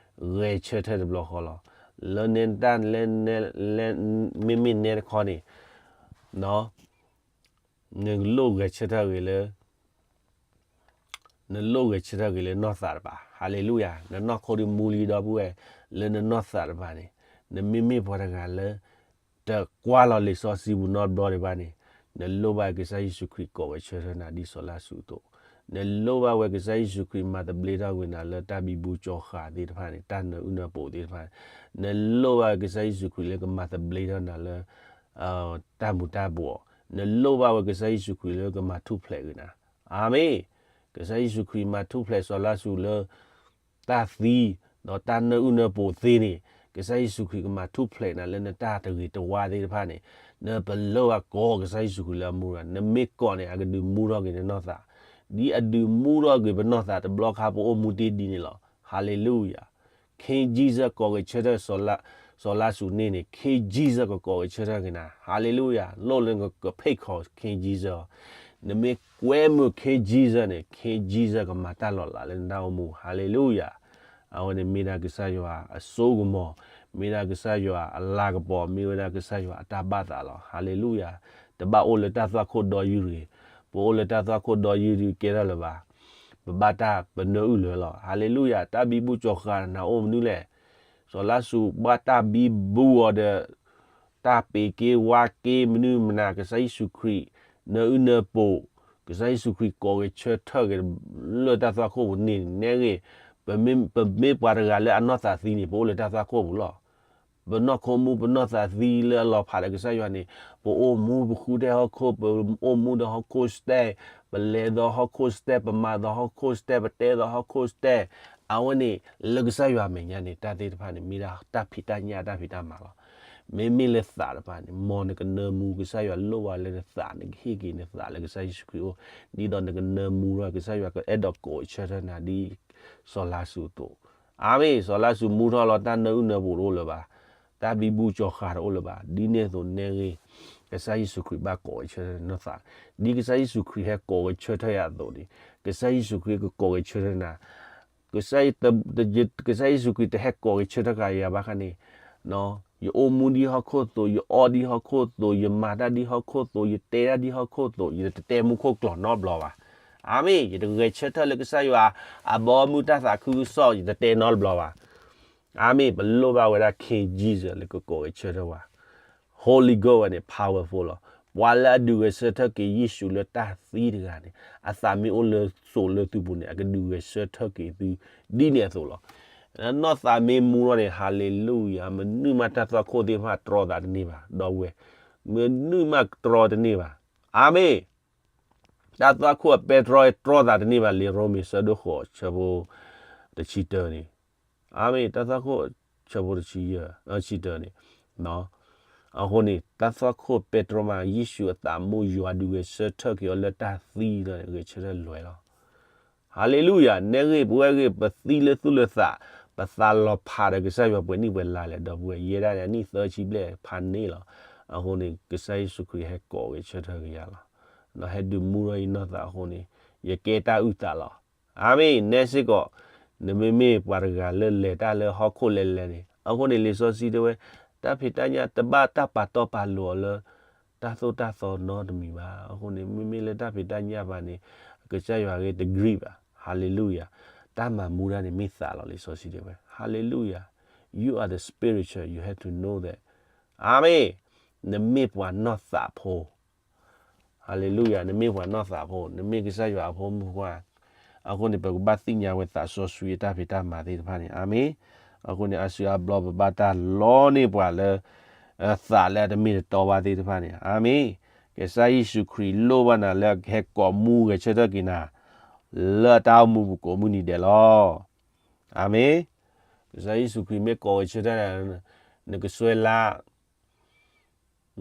ဂဲၤဆၢထၢၣ်တဘျီဃီလီၤ. လၢနဲတၢ်လဲၣ် မ့မ့ၢ်နဲတခီန့ၣ် နလိၣ်ဂဲၤဆၢထၢၣ်ဂ့ၤလၢ နလိၣ်ဂဲၤဆၢထၢၣ်ဂ့ၤလၢနီၢ်သးတပၤ. ဟါလ့လူယၤ. နနီၢ်ခိဒုးမူလံ ဒီပုၢ်ဝဲၢ်, လၢနနီၢ်သးတပၤန့ၣ် နမ့မ့ၢ်ပှၤတဂၤလၢ တကွၢ်လီၤလံာ်စီဆှံပူၤနီတဘျီဒံးဘၣ်န့ၣ်, နလိၣ်ဘၣ်ကစၢ်ယ့ၣ်ၡူးခရံာ်ကိးဂဲၤဆၢထၢၣ်နၤဒ်စီၤလါစရူးအသိး, နလိၣ်ဘၣ်ဝဲကစၢ်ယ့ၣ်ၡူးခရံာ်မၤသဘျ့ထီၣ်ကွံာ်နၤလၢတၢ်ဘံဘူကၠီၤဃာ်သ့ၣ်တဖၣ်န့ၣ်, တၢ်နၢအုၣ်နၢပူၤသ့ၣ်တဖၣ်, နလိၣ်ဘၣ်ဝဲကစၢ်ယ့ၣ်ၡူးခရံာ်လၢကမၤသဘျ့ထီၣ်နၤလၢ တၢ်မူၤတၢ်ဘှီး, နလိၣ်ဘၣ်ဝဲကစၢ်ယ့ၣ်ၡူးခရံာ်လၢကမၤထူၣ်ဖျဲးကွံာ်နၤ. အၤမ့ၣ်. ကစၢ်ယ့ၣ်ၡူးခရံာ်မၤထူၣ်ဖျဲးစီၤလါစရူးလၢ တၢ်သံ, ဒီးတၢ်နၢအုၣ်နၢပူၤသ့န့ၣ်, ကစၢ်ယ့ၣ်ၡူးခရံာ်ကမၤထူၣ်ဖျဲးနၤလၢနတၢ်တဂ့ၤတဝါသ့ၣ်တဖၣ်န့ၣ်, နပလၢၢ်ဘၣ်ကိးကစၢ်ယ့ၣ်ၡူးခရံာ်လၢအမူဒါ, နမ့ၢ်ကိးန့ၣ် အကဒုးမူထီၣ်က့ၤနနီၢ်သး, ဒ်အဒုးမူထီၣ်က့ၤပနီၢ်သးတဘျီခါပအိၣ်မူတ့ၢ်ဒ်န့ၣ်လီၤ. ဟါလ့လူယၤ. King Jesus ကိးဂဲၤဆၢထၢၣ် စီၤလါစရူးန့ၣ်န့ၣ်, King Jesus ကကိးဂဲၤဆၢထၢၣ်က့ၤနၤ. ဟါလ့လူယၤ. လိၣ်လၢနကဖ့ၣ်ခီ King Jesus အီၤ, နမ့ၢ်ကွဲမုာ် King Jesus န့ၣ်, King Jesus ကမၤတၢ်လီၤလးလၢနတၢ်အိၣ်မူ. ဟါလ့လူယၤ. အဝဲန့ၣ်မ့ၢ်ဒၣ်ကစၢ်ယွၤအစိကမီၤ, မ့ၢ်ဒၣ်ကစၢ်ယွၤအလၤကပီၤ, မ့ၢ်ဝဲဒၣ်ကစၢ်ယွၤအတၢ်ဘၣ်သးလီၤ. ဟါလ့လူယၤ. တဘၣ်အိၣ်လၢတၢ်သွၣ်ခိၣ်ဒီယုၢ်တဂ့ၤ, ပအိၣ်လၢတၢ်သွၣ်ခိၣ်ဒီယုၢ်တဂ့ၤကဲထီၣ်လၢၤဘၣ်, ပဘၣ်တၢ်ပနၢအုၣ်လၢာ်လီၤ. ဟါလ့လူယၤ. တၢ်ဘံဘူကၠီၤဃာ်နၤအိၣ်မနုၤလဲၣ်, စီၤလါစရူးဘၣ်တၢ်ဘံဘူအီၤဒီး တၢ်ပ့ၤက့ဝါက့မနုၤမနၤ, ကစၢ်ယ့ၣ်ၡူးခရံာ် နၢအုၣ်နၢပူၤ ကစၢ်ယ့ၣ်ၡူးခရံာ်ကိးဂဲၤဆၢထၢၣ်က့ၤလၢတၢ်သွၣ်ခိၣ်ပူၤန့ၣ် နဲဂ့ၤ, ပမ့ၢ်ပှၤတဂၤလၢအနီၢ်သးသံန့ၣ် ပအိၣ်လၢတၢ်သွၣ်ခိၣ်ပူၤလီၤ. ပနီၢ်ခိမူပနီၢ်သးသံလၢအလီၤဖးဒီးကစၢ်ယွၤန့ၣ် ပအိၣ်မူပဃုတဲဟီၣ်ခိၣ် ပအိၣ်မူဒီးဟီၣ်ခိၣ်စတဲ, ပလဲၤဒီးဟီၣ်ခိၣ်စတဲ, ပမၤဒီးဟီၣ်ခိၣ်စတဲ, ပတဲဒီးဟီၣ်ခိၣ်စတဲ, အဝဲန့ၣ် လၢကစၢ်ယွၤအမဲာ်ညါန့ၣ် တၢ်သ့ၣ်တဖၣ်န့ၣ် မ့ၢ်ဒၣ်တၢ်ဖံးတၢ်ညၣ်တၢ်ဖံးတၢ်မၤလီၤ. မ့မ့ၢ်လၢသးတဖၣ်န့ၣ် မ်နကနၢမူကစၢ်ယွၤလိၣ်ဘၣ်လၢနသး နကဟ့ၣ်က့ၤနသးလၢကစၢ်ယ့ၣ်ၡူးခရံာ်အအိၣ်, ဒ်သိးနကနၢမူထီၣ် ကစၢ်ယွၤကအဲၣ်ဒိးကိးဆၢထၢၣ်နၤဒ်စီၤလါစရူးအသိး. အၤမ့ၣ်, စီၤလါစရူးမူထီၣ်လီၤ တၢ်နၢအုၣ်နၢပူၤတအိၣ်လၢၤဘၣ်, တၢ်ဘံဘူကၠီၤဃးတအိၣ်လၢၤဘၣ်, ဒ်န့ၣ်အသိးနဲဂ့ၤ, ကစၢ်ယ့ၣ်ၡူးခရံာ်ဘၣ်ကိးဂဲၤဆၢထၢၣ်နသး, ဒ်ကစၢ်ယ့ၣ်ၡူးခရံာ်ဟဲကိးဂဲၤဆၢထၢၣ်ယၤအသိးန့ၣ် ကစၢ်ယ့ၣ်ၡူးခရံာ်ကကိးဂဲၤဆၢထၢၣ်နၤ ကစၢ် ကစၢ်ယ့ၣ်ၡူးခရံာ်တဟဲကိးဂဲၤဆၢထၢၣ်ဃာ်ယၤဘၣ်ခါန့ၣ်, ယအိၣ်မူဒ်ဟီၣ်ခိၣ်သိး, ယအီဒ်ဟီၣ်ခိၣ်သိး, ယမၤတၢ်ဒ်ဟီၣ်ခိၣ်သိး, ယတဲတၢ်ဒ်ဟီၣ်ခိၣ်သိး, ယတတဲမူခိၣ်ကျိာ်နီတဘျီဘၣ်. အၤမ့ၣ်, ယတဂဲၤဆၢထၢၣ်လၢကစၢ်ယွၤအဘီအမုၢ်တၢ်သးခုကစီၣ် ယတတဲနီတဘျီဘၣ်. အၤမ့ၣ်, ပလိၣ်ဘၣ်ဝဲဒၣ် King Jesus လၢကကိးဂဲၤဆၢထၢၣ်ပှၤ Holy Ghost ဝဲန့ၣ် powerful လီၤ. ပှၤလၢအဒုးဂဲၤဆၢထၢၣ်က့ၤယ့ၣ်ၡူးလၢတၢ်သံတဂၤန့ၣ် အသးမ့ၢ်အိၣ်လၢစိၤလၢသုပူၤန့ၣ် အကဒုးဂဲၤဆၢထၢၣ်က့ၤသု ဒ်န့ၣ်အသိးလီၤ. နီၢ်သးမ့ၢ်မူထီၣ်န့ၣ် ဟၤလ့လူယၤ, မနုၤမးတၢ်သွၣ်ခိၣ်သ့ၣ်တဖၣ်တြီသးတန့ၢ်ဘၣ်, ဒီပုၢ်ဝဲၢ်, မနုၤမးတြီတန့ၢ်ဘၣ်. အၤမ့ၣ်. တၢ်သွၣ်ခိၣ်အပဲတြီတြီသးတန့ၢ်ဘၣ်, လံာ်ရိမ့ၤဆၢဒိၣ်ဃိးဆၢဖိတဆံတၢန့ၣ်. အၤမ့ၣ်, တၢ်သွၣ်ခိၣ်ဆၢဖိတဆံယဲၢ်, ဆံတၢန့ၣ်. အဃိန့ၣ် တၢ်သွၣ်ခိၣ်ပဲတြီမး ယ့ၣ်ၡူးအသးမူ ယွၤဒုးဂဲၤဆၢထၢၣ်က့ၤအီၤလၢတၢ်သံလီၤန့ၣ် ဂဲၤဆၢထၢၣ်လွဲၤလီၤ. ဟၤလ့လူယၤ, နဲဂ့ၤ ပဝဲဂ့ၤ ပသံလၢသူၣ်လၢသး, ပသးလီၤဖးဒီးကစၢ်ယွၤပှဲၤနံၣ်ပှဲၤလါလဲၣ်, ဒီပုၢ်ဝဲၢ်, ယဲဒၣ်န့ၣ် အနံၣ်သၢဆံဘျဲၣ်ဖးန့ၣ်လီၤ. အဃိန့ၣ် ကစၢ်ယ့ၣ်ၡူးခရံာ်ဟဲကိးဂဲၤဆၢထၢၣ်က့ၤယၤလီၤ. ဒီးဟဲဒုးမူထီၣ်ယနီၢ်သးအဃိန့ၣ် ယကဲတၢ်အုၣ်သးလီၤ. အၤမ့ၣ်, နဲစ့ၢ်ကီး နမ့မ့ၢ်ပှၤတဂၤလၢလဲၤတၢ်လၢဟီၣ်ခိၣ်လဲၤလဲၤန့ၣ်, အဃိန့ၣ် လံာ်စီဆှံတဲဝဲ, တၢ်ဖံးတၢ်ညၣ်တဘၣ်တၢ်ပာ်တီပာ်လိၤအီၤလၢ တၢ်သိၣ်တၢ်သီနီတမံၤဘၣ်. အဃိန့ၣ် မ့မ့ၢ်လၢတၢ်ဖံးတၢ်ညၣ်ဘၣ်န့ၣ် ကစၢ်ယွၤဂ့ၤတဂ့ၤဘၣ်. ဟၤလ့လူယၤ, တၢ်မၤမူတၢ်န့ၣ် မ့ၢ်သးလီၤ. လံာ်စီဆှံတဲဝဲ, ဟၤလ့လူယၤ, you are the spiritual, you have to know that. အၤမ့ၣ်, နမ့ၢ်ပှၤနီၢ်သးဖိ ဟၤလ့လူယၤ, နမ့ၢ်ပှၤနီၢ်သးဖိ, နမ့ၢ်ကစၢ်ယွၤအဖိမုၣ်ဖိခွါ. အဃိန့ၣ် ပကဘၣ်သ့ၣ်ညါဝဲသးစီဆှံအတၢ်ဖံးတၢ်မၤသ့ၣ်တဖၣ်န့ၣ်. အၤမ့ၣ်. အဃိန့ၣ် အါစုအါဘျီပဘၣ်တၢ်လီန့ၢ်ပှၤလၢ သးလၢအတမ့ၢ်တတီဘၣ်သ့ၣ်တဖၣ်န့ၣ်. အၤမ့ၣ်. ကစၢ်ယ့ၣ်ၡူးခရံာ်လိၣ်ဘၣ်နၤလၢအကဟဲကိးမူဂဲၤဆၢထၢၣ်က့ၤနၤ လၢအတၢ်အိၣ်မူပူၤကိးမုၢ်နံၤဒဲးလီၤ. အၤမ့ၣ်. ကစၢ်ယ့ၣ်ၡူးခရံာ်မ့ၢ်ကိးဂဲၤဆၢထၢၣ် နကစွဲလၢ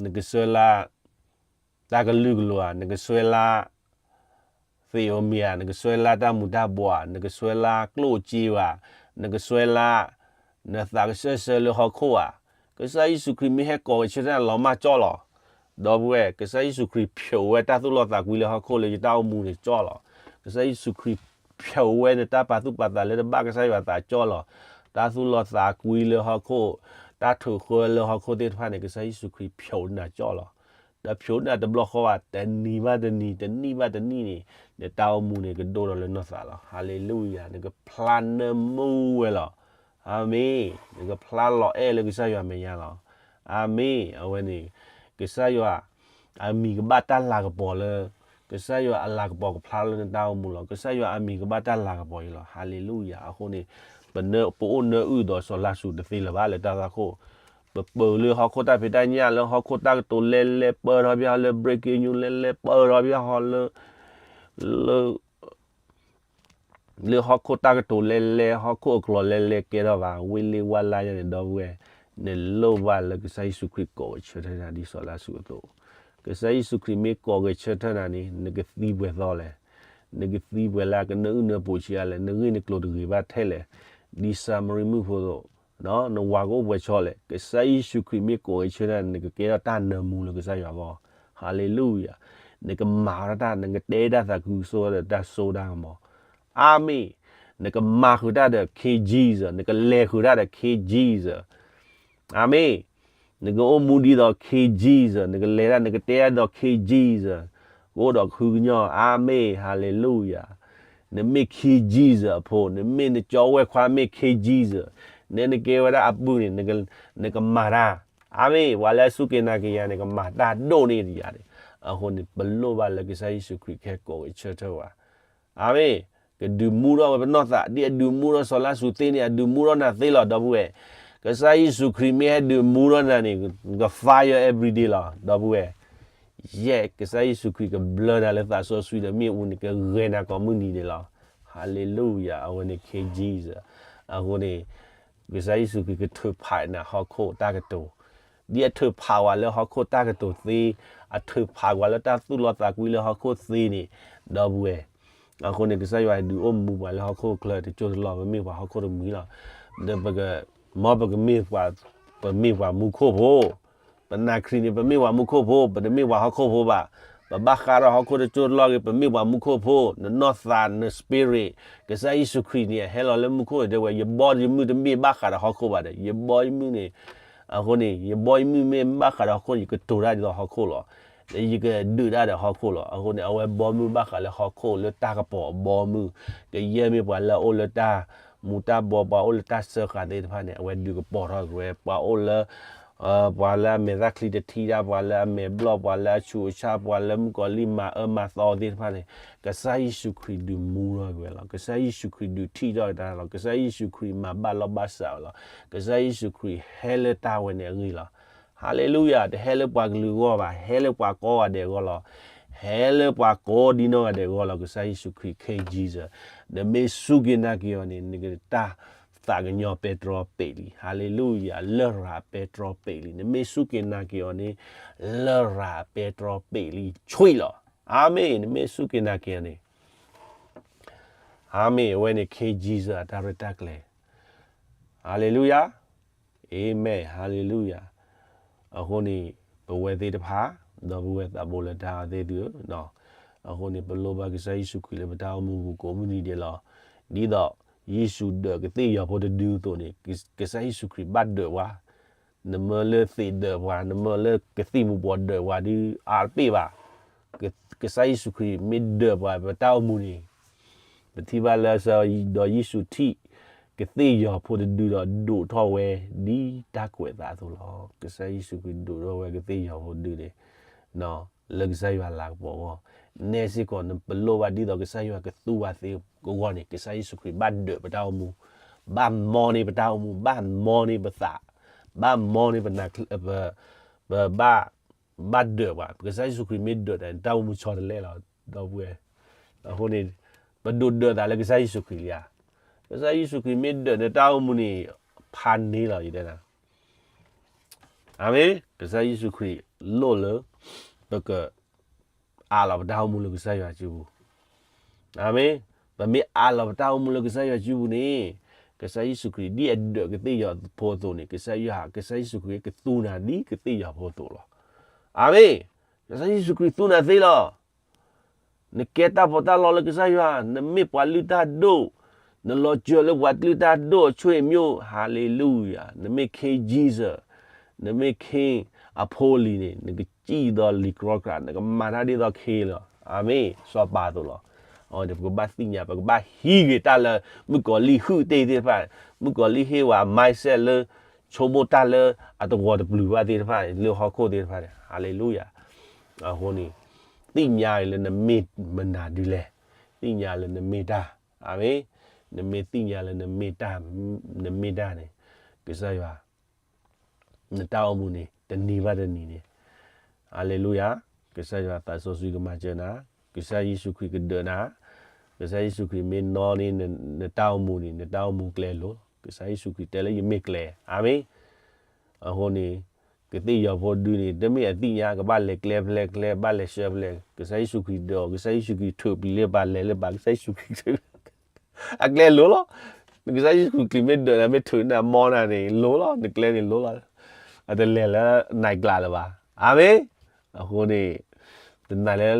နကစွဲလၢ တၢ်ကလုာ်ကလုာ်ဧါ, နကစွဲလၢ သ့ၣ်ဧိၤမ့ၢ်ဧါ, နကစွဲလၢတၢ်မူၤတၢ်ဘှီးဧါ, နကစွဲလၢကျိၣ်စ့ဧါ, နကစွဲလၢ နသးကစၢၢ်ဆၢလၢဟီၣ်ခိၣ်ဧါ. ကစၢ်ယ့ၣ်ၡူးခရံာ်မ့ၢ်ဟဲကိးဂဲၤဆၢထၢၣ်နၤလီၤမၢ်ကၠီလီၤ. ဒီပုၢ်ဝဲၢ်, ကစၢ်ယ့ၣ်ၡူးခရံာ်ဖျိးဝဲတၢ်သူၣ်လီသးကွံလၢဟီၣ်ခိၣ်လၢယတၢ်အိၣ်မူန့ၣ်ကၠီလီၤ. ကစၢ်ယ့ၣ်ၡူးခရံာ်ဖျိးဝဲနတၢ်ပာ်သူၣ်ပာ်သးလၢတဘၣ်ကစၢ်ယွၤသးကၠီလီၤ. တၢ်သူၣ်လီသးကွံလၢဟီၣ်ခိၣ်, တၢ်ထုးဃၢလၢဟီၣ်ခိၣ်သ့ၣ်တဖၣ်န့ၣ် ကစၢ်ယ့ၣ်ၡူးခရံာ်ဖျိးနၤကၠီလီၤ. ဒီးဖျိးနၤတဘျီဃီဘၣ်, တနံၤဘၣ်တနံၤ, တနံၣ်ဘၣ်တနံၣ်န့ၣ်, နတၢ်အိၣ်မူန့ၣ်ကဒိၣ်ထီၣ်လၢနီၢ်သးလီၤ. ဟၤလ့လူယၤ, နကဖျါနၢမူဝဲလီၤ. အၤမ့ၣ်. နကဖျါလီၤအဲၣ်လၢကစၢ်ယွၤမဲာ်ညါလီၤ. အၤမ့ၣ်. အဝဲန့ၣ် ကစၢ်ယွၤအမံၤကဘၣ်တၢ်လၤကပီၤလၢ, ကစၢ်ယွၤအလၤကပီၤကဖျါလၢနတၢ်အိၣ်မူလီၤ. ကစၢ်ယွၤအမံၤကဘၣ်တၢ်လၤကပီၤအံၤလီၤ. ဟၤလ့လူယၤ. အဃိန့ၣ် ပအိၣ်နၢအုၣ်ဒီးစီၤလါစရူးတသ့လၢၤဘၣ်လၢတၢ်သွၣ်ခိၣ်, ပပၢၤလၢဟီၣ်ခိၣ်တၢ်ဖံးတၢ်ညၣ်လၢဟီၣ်ခိၣ်တၢ်ကတိၤလဲၤလဲၤပၢၢ်ထီၣ်ဘၣ်ဟီၣ်လၢ breaking news လဲၤလဲၤပၢၢ်ထီၣ်ဘၣ်ဟီၣ်လၢ လၢ လၢဟီၣ်ခိၣ်တၢ်ကတိၤလဲၤလဲၤ ဟီၣ်ခိၣ်အကျိၤလဲၤလဲၤကဲထီၣ်ဘၣ် ဝ့ၢ်လ့ၢ်ဝါလါယါန့ၣ် ဒီပုၢ်ဝဲၢ်, နလိၣ်ဘၣ်လၢကစၢ်ယ့ၣ်ၡူးခရံာ်ကိးဂဲၤဆၢထၢၣ်နၤဒ်စီၤလါစရူးအသိး. ကစၢ်ယ့ၣ်ၡူးခရံာ်မ့ၢ်ကိးဂဲၤဆၢထၢၣ်နၤန့ၣ် နကသံပှဲၤသီလဲၣ်. နကသံပှဲၤလၢအကနၢအုၣ်နၢပူၤဆံးအါလဲၣ်. နဂ့ၢ်နကျိၤတဂ့ၤဘၣ်ထဲလဲၣ်. ဒ်စၤမရံမုၣ်ဖိအသိး နဝၤကအိၣ်ပှဲၤဆီလဲၣ်. ကစၢ်ယ့ၣ်ၡူးခရံာ်မ့ၢ်ကိးဂဲၤဆၢထၢၣ်နၤ နကကဲထီၣ်တၢ်နၢမူလၢကစၢ်ယွၤအဂီၢ်. ဟၤလ့လူယၤ. နကမၤတၢ်, နကတဲတၢ်သးခုကစီၣ်ဒီးတၢ်စိတၢ်ကမီၤ. အၤမ့ၣ်. နကမၤဃုာ်တၢ်ဒီး King Jesus, နကလဲၤဃုာ်တၢ်ဒီး King Jesus. အၤမ့ၣ်. နကအိၣ်မူဒ်သိး King Jesus, နကလဲၤတၢ် နကတဲတၢ်ဒီး King Jesus, ကအိၣ်ဒီးဃုကညီၢ်. အၤမ့ၣ်, ဟၤလ့လူယၤ. နမ့ၢ် King Jesus အဖိ, နမ့ၢ်နကၠီဝဲၢ်ခွါမ့ၢ် King Jesus, နဲနကဲဝဲဒၣ်အပုၢ်န့ၣ် နကမၤတၢ်. အၤမ့ၣ်, ပှၤလၢအစူၢ်က့ၤနာ်က့ၤယၤန့ၣ် ကမၤတၢ်ဒိၣ်န့ၢ်ဒံးယၤန့ၣ်. အဃိန့ၣ် ပလိၣ်ဘၣ်လၢကစၢ်ယ့ၣ်ၡူးခရံာ်ကဟဲကိးဂဲၤဆၢထၢၣ်ဝဲ, အၤမ့ၣ်, ကဒုးမူထီၣ်ဝဲပနီၢ်သး ဒ်အဒုးမူထီၣ်စီၤလါစရူးသ့န့ၣ် အဒုးမူထီၣ်နၤသ့လီၤ ဒီပုၢ်ဝဲၢ်, ကစၢ်ယ့ၣ်ၡူးခရံာ်မ့ၢ်ဟဲဒုးမူထီၣ်နၤန့ၣ် က fire every day လီၤ ဒီပုၢ်ဝဲၢ်, ယဲၢ် ကစၢ်ယ့ၣ်ၡူးခရံာ်ကဘျၢနၤလၢသးစီဆှံဒီးမ့ၣ်အူန့ၣ် ကဂဲၤနၤကိးမုၢ်နံၤဒဲးလီၤ, hallelujah အဝဲန့ၣ် King Jesus, အဃိန့ၣ် ကစၢ်ယ့ၣ်ၡူးခရံာ်ကထုးဖးနၤဟီၣ်ခိၣ်တၢ်ကတိၤ, ဒ်အထုးဖးဝဲလၢဟီၣ်ခိၣ်တၢ်ကတိၤသ့, အထုးဖးဝဲလၢတၢ်သူၣ်လီသးကွံလၢဟီၣ်ခိၣ်သ့န့ၣ်, ဒီပုၢ်ဝဲၢ်, အဃိန့ၣ် ကစၢ်ယွၤဒုးအိၣ်မူပှၤလၢဟီၣ်ခိၣ်ချၢတကၠိတလီၢ် ပမ့ၢ်ပှၤဟီၣ်ခိၣ်တမှံၤလီၤ, ဒီးပက, မ်ပကမ့ၢ်ပှၤ, ပမ့ၢ်ပှၤမူခိၣ်ဖိ ပနာ်ခရံာ်န့ၣ် ပမ့ၢ်ပှၤမူခိၣ်ဖိ ပတမ့ၢ်ပှၤဟီၣ်ခိၣ်ဖိဘၣ်, ပဘၣ်ဃးဒီးဟီၣ်ခိၣ်တကၠိတလီၢ်ဂ့ၤ ပမ့ၢ်ပှၤမူခိၣ်ဖိ နနီၢ်သး န spirit, ကစၢ်ယ့ၣ်ၡူးခရံာ်န့ၣ် အဟဲလီၤလၢမူခိၣ်န့ၣ်တဲဝဲ ယဘီယမုၢ်တမ့ၢ်ဘၣ်ဃးဒီးဟီၣ်ခိၣ်ဘၣ်ဒီး ယဘီယမုၢ်န့ၣ်, အဃိန့ၣ် ယဘီယမုၢ်မ့ၢ်ဘၣ်ဃးဒီးဟီၣ်ခိၣ်န့ၣ် ယကတိၤတၢ်ဒ်သိးဟီၣ်ခိၣ်လီၤ, ဒီးယကဒုးတၢ်ဒီးဟီၣ်ခိၣ်လီၤ, အဃိန့ၣ် အဝဲဘီမုၢ်ဘၣ်ဃးလၢဟီၣ်ခိၣ်လၢတၢ်ကပီၤအဘီမုၢ်, ကယဲၢ်မ့ၢ်ပှၤလၢအအိၣ်လၢတၢ်မူၤတၢ်ဘှီး ပှၤအိၣ်လၢတၢ်စၢဃာ်သ့ၣ်တဖၣ်န့ၣ် အဝဲဒုးကပီၤထီၣ်က့ၤဝဲ ပှၤအိၣ်လၢ ပှၤလၢအမဲာ်သၣ်ချံတထံၣ်တၢ် ပှၤလၢအမဲာ်ဘျီၣ် ပှၤလၢအဆူးအဆါ ပှၤလၢမုၣ်ကီၤလံၢ်မၤအၢမၤသီသ့ၣ်တဖၣ်န့ၣ် ကစၢ်ယ့ၣ်ၡူးခရံာ်ဒုးမူထီၣ်က့ၤဝဲလီၤ. ကစၢ်ယ့ၣ်ၡူးခရံာ်ဒုးထံၣ်ထီၣ်က့ၤတၢ်လီၤ. ကစၢ်ယ့ၣ်ၡူးခရံာ်မၤဘၣ်လီၢ်ဘၣ်စးဝဲလီၤ. ကစၢ်ယ့ၣ်ၡူးခရံာ်ဟဲလၢတၢ်ဝဲန့ၣ်အဂ့ၢ်လီၤ. ဟါလ့လူယၤ, တဟဲလၢပှၤကလုာ်အဂီၢ်ဘၣ်, ဟဲလၢပှၤကိးဂၤဒဲးအဂီၢ်လီၤ. ဟဲလၢပှၤကိးဒံနီၢ်ဂၤဒဲးအဂီၢ်လီၤ. ကစၢ်ယ့ၣ်ၡူးခရံာ် King Jesus, နမ့ၢ်စူၢ်က့ၤနာ်က့ၤအီၤန့ၣ် နကတၢ်သးကညီၤပဲတြီပ့းလံ. ဟါလ့လူယၤ, လရာ်ပဲတြီပ့းလံ. နမ့ၢ်စူၢ်က့ၤနာ်က့ၤအီၤန့ၣ် လရာ်ပဲတြီပ့းလံ ဆှံလီၤ. အၤမ့ၣ်. နမ့ၢ်စူၢ်က့ၤနာ်က့ၤအီၤန့ၣ် အၤမ့ၣ်. အဝဲန့ၣ် King Jesus အတၢ်ရဲၣ်တၢ်ကျဲၤ. ဟါလ့လူယၤ, အၤမ့ၣ်, ဟါလ့လူယၤ. အဃိန့ၣ် ပဝဲသ့ၣ်တဖၣ် ဒီပုၢ်ဝဲၢ်သးဘိလၢတၢ်အဲၣ်သ့ၣ်သုဧၢ, အဃိန့ၣ် ပလိၣ်ဘၣ်ကစၢ်ယ့ၣ်ၡူးခရံာ်လၢပတၢ်အိၣ်မူပူၤကိးမုၢ်နံၤဒဲးလီၤ. ဒ်သိးယ့ၣ်ၡူးဒၢးကသ့ၣ်ယီၤဖိတဒုအသိးန့ၣ် ကစၢ်ယ့ၣ်ၡူးခရံာ်ဘၣ်ဒၢးပှၤ. နမ့ၢ်လၢသ့းဒၢးပှၤ, နမ့ၢ်လၢကသံၣ်မူၤဘှီးဒၢးပှၤဒုးအါတပ့ၢ်ဘၣ်. ကစၢ်ယ့ၣ်ၡူးခရံာ်မ့ၢ်ဒၢးပှၤ ပတၢ်အိၣ်မူန့ၣ် ပထံၣ်ဘၣ်လၢ ဒီးယ့ၣ်ၡူးထံၣ်ကသ့ၣ်ယီၤဖိတဒုဒီး ဒိးထီၣ်ဝဲဒ်တၢ်ကွဲးအသးအသိးလီၤ. ကစၢ်ယ့ၣ်ၡူးခရံာ်ဒိးထီၣ်ဝဲကသ့ၣ်ယီၤဖိတဒုန့ၣ် လၢကစၢ်ယွၤလၤကပီၤအဂီၢ်, နဲစ့ၢ်ကီး ပလိၣ်ဘၣ်ဒ်သိးကစၢ်ယွၤကသူဝဲသ့အဂီၢ်န့ၣ် ကစၢ်ယ့ၣ်ၡူးခရံာ်ဘၣ်ဒၢးပတၢ်အိၣ်မူ, ဘၣ်မီန့ၢ်ပတၢ်အိၣ်မူ, ဘၣ်မီန့ၢ်ပသး, ဘၣ်မီန့ၢ်ပနၢ်ချၢ, ပဘၣ်, ဘၣ်ဒၢးပှၤ. ကစၢ်ယ့ၣ်ၡူးခရံာ်မ့ၢ်ဒၢးတၢ်န့ၣ် တၢ်အိၣ်မူဆီတလဲလီၤ ဒီပုၢ်ဝဲၢ်. အဃိန့ၣ် ပဒိးဒၢးသးလၢကစၢ်ယ့ၣ်ၡူးခရံာ်လံဧါ. ကစၢ်ယ့ၣ်ၡူးခရံာ်မ့ၢ်ဒၢးနတၢ်အိၣ်မူန့ၣ် ဖးန့ၢ်လီၤ ယတဲနၤ အၤမ့ၣ်. ကစၢ်ယ့ၣ်ၡူးခရံာ်လိၣ်လၢ ပကအးလီၤပတၢ်အိၣ်မူလၢကစၢ်ယွၤစုပူၤ, အၤမ့ၣ်. ပမ့ၢ်အးလီၤပတၢ်အိၣ်မူလၢကစၢ်ယွၤစုပူၤန့ၣ် ကစၢ်ယ့ၣ်ၡူးခရံာ် ဒ်အဒၢးကသ့ၣ်ယီၤဖိအသိးန့ၣ် ကစၢ်ယွၤ, ကစၢ်ယ့ၣ်ၡူးခရံာ်ကသူနၤဒ်ကသ့ၣ်ယီၤဖိအသိးလီၤ. အၤမ့ၣ်. ကစၢ်ယ့ၣ်ၡူးခရံာ်သူနၤသ့လီၤ. နကဲတၢ်ဖှီၣ်တၢ်လီလၢကစၢ်ယွၤ, နမ့ၢ်ပှၤလုၢ်တၢ်ဒိၣ်, နလီၤစၢၤလၢပှၤလုၢ်တၢ်ဒိၣ်အဆွေမျိုး, ဟါလ့လူယၤ, နမ့ၢ် King Jesus, နမ့ၢ် King အဖိလံၤန့ၣ် နကစံၣ်ဒီးလံာ်ကြီကြး, နကမၤတၢ်ဒ်သိး King လီၤ. အၤမ့ၣ်, စီၤပၤအသိးလီၤ. အဝဲန့ၣ် ပကဘၣ်သ့ၣ်ညါ, ပကဘၣ်ဟံးက့ၤတၢ်လၢ မုၣ်ကီၤလံၢ်ဟုၣ်တ့ၢ်သ့ၣ်တဖၣ်, မုၣ်ကီၤလံၢ်ဟ့ၣ်ဝဲ mindset လၢ ဆိကမိၣ်တၢ်လၢအတဂီၤတပျုာ်ဘၣ်သ့ၣ်တဖၣ်န့ၣ် လၢဟီၣ်ခိၣ်သ့ၣ်တဖၣ်န့ၣ်, ဟါလ့လူယၤ. အဃိန့ၣ် သ့ၣ်ညါလၢနမ့ၢ်မနုၤဒ်လဲၣ်, သ့ၣ်ညါလၢနမ့ၢ်တၢ်, အၤမ့ၣ်, နမ့ၢ်သ့ၣ်ညါလၢနမ့ၢ်တၢ်, နမ့ၢ်တၢ်န့ၣ် ကစၢ်ယွၤ နတၢ်အိၣ်မူန့ၣ် တနံၤဘၣ်တနံၤန့ၣ်, ဟါလ့လူယၤ, ကစၢ်ယွၤသးစီဆှံကမၤစၢၤနၤ, ကစၢ်ယ့ၣ်ၡူးခရံာ်ကဒၢးနၤ, ကစၢ်ယ့ၣ်ၡူးခရံာ်မ့ၢ်နီၣ်န့ၢ်နတၢ်အိၣ်မူန့ၣ် နတၢ်အိၣ်မူကျဲလိၤ, ကစၢ်ယ့ၣ်ၡူးခရံာ်တဲလၢယမ့ၢ်ကျဲ, အၤမ့ၣ်. အဃိန့ၣ် ကသ့ၣ်ယီၤဖိဒုန့ၣ် တမ့ၢ်အသ့ၣ်ညါ ကဘၣ်လဲၤကျဲဖဲလဲၣ်ကျဲ ဘၣ်လဲၤဆှၢဖဲလဲၣ်, ကစၢ်ယ့ၣ်ၡူးခရံာ်ဒၢးအီၤ, ကစၢ်ယ့ၣ်ၡူးခရံာ်ထုးပျံၤလၢပၤ လဲၤလၢပၤ, ကစၢ်ယ့ၣ်ၡူးခရံာ် အကျဲလိၤလီၤ. ကစၢ်ယ့ၣ်ၡူးခရံာ်မ့ၢ်ဒၢးနၤ မ့ၢ်ထုးနၤမီနၤန့ၣ် လိၤလီၤ, နကျဲန့ၣ်လိၤလီၤ, အတလဲၤလၢနၤကျးလၢၤဘၣ်, အၤမ့ၣ်. အဃိန့ၣ် တနာ်လၢ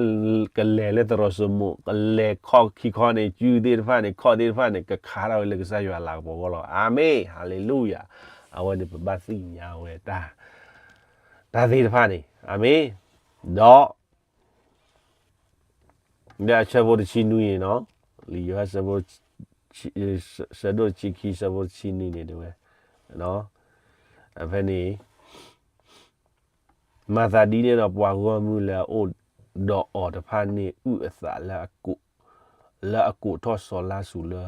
ကလဲၤလၢသရိာ်စိမိး ကလဲၤခီၣ်ခံခီန့ၣ် စုသ့ၣ်တဖၣ်န့ၣ် ခီၣ်သ့ၣ်တဖၣ်န့ၣ် ကခါထီၣ်ဝဲလၢကစၢ်ယွၤလၤကပီၤအဂီၢ်လီၤ. အၤမ့ၣ်, ဟါလ့လူယၤ. အဝဲန့ၣ် ပဘၣ်သ့ၣ်ညါဝဲ တၢ်သ့ၣ်တဖၣ်န့ၣ်, အၤမ့ၣ်. ဒီး လၢအဆၢဖိတဆံနွံန့ၣ်နီၤ, လံာ်ယိၤဟၣ် ဆၢဒိၣ်တဆံခံ ဆၢဖိတဆံနွံန့ၣ်တဲဝဲ, ဖဲန့ၣ် မၤသးဒ်န့ၣ်ဒီး ပှၤဂီၢ်မုၢ်လၢအအိၣ် ဒီးအီၤတဖၣ်န့ၣ်အုၣ်အသးလၢအကိး, လၢအကိးထီၣ်စီၤလါစရူးလၢ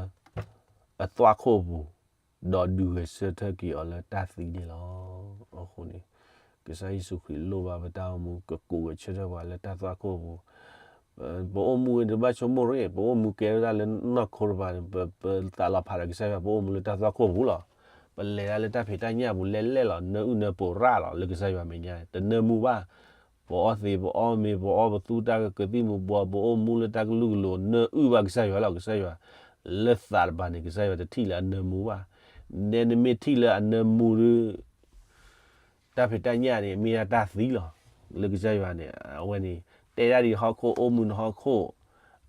အသွၣ်ခိၣ်ပူၤ, ဒီးဒုးဂဲၤဆၢထၢၣ်က့ၤအီၤလၢတၢ်သံန့ၣ်လီၤ. အဃိန့ၣ် ကစၢ်ယ့ၣ်ၡူးခရံာ်လိၣ်ဘၣ်ပတၢ်အိၣ်မူ ကကိးဂဲၤဆၢထၢၣ်ပှၤလၢတၢ်သွၣ်ခိၣ်ပူၤ, ပအိၣ်မူဝဲတဘၣ်ဆိကမိၣ်ရ့ၣ်, ပအိၣ်မူကဲဝဲဒၣ်လၢနီၢ်ခိတပၤန့ၣ် ပသးလီၤဖးဒီးကစၢ်ယွၤ ပအိၣ်မူလၢတၢ်သွၣ်ခိၣ်ပူၤလီၤ. ပလဲၤဒၣ်လၢတၢ်ဖံးတၢ်ညၣ်ပူၤလဲၣ်လဲၣ်လီၤ. နၢအုၣ်နၢပှိၤရၣ်လီၤ လၢကစၢ်ယွၤမဲာ်ညါ တနၢမူဘၣ်. ပအီသံး ပအီမ့ၤ ပအီပသူတၢ်ကသံၣ်မူၤဘှီး ပအိၣ်မူလၢတၢ်ကလုာ်ကလိၤ နၢအုၣ်ဘၣ်ကစၢ်ယွၤလီၤ. ကစၢ်ယွၤ လၢသးတပၤန့ၣ် ကစၢ်ယွၤတထံၣ်လၢအနၢမူဘၣ်. နဲနမ့ၢ်ထံၣ်လၢအနၢမူဒီး တၢ်ဖံးတၢ်ညၣ်န့ၣ် မ့ၢ်ဒၣ်တၢ်သံလီၤ. လၢကစၢ်ယွၤန့ၣ် အဝဲန့ၣ် တဲဒၣ်ဒ်ဟီၣ်ခိၣ် အိၣ်မူနဟီၣ်ခိၣ်,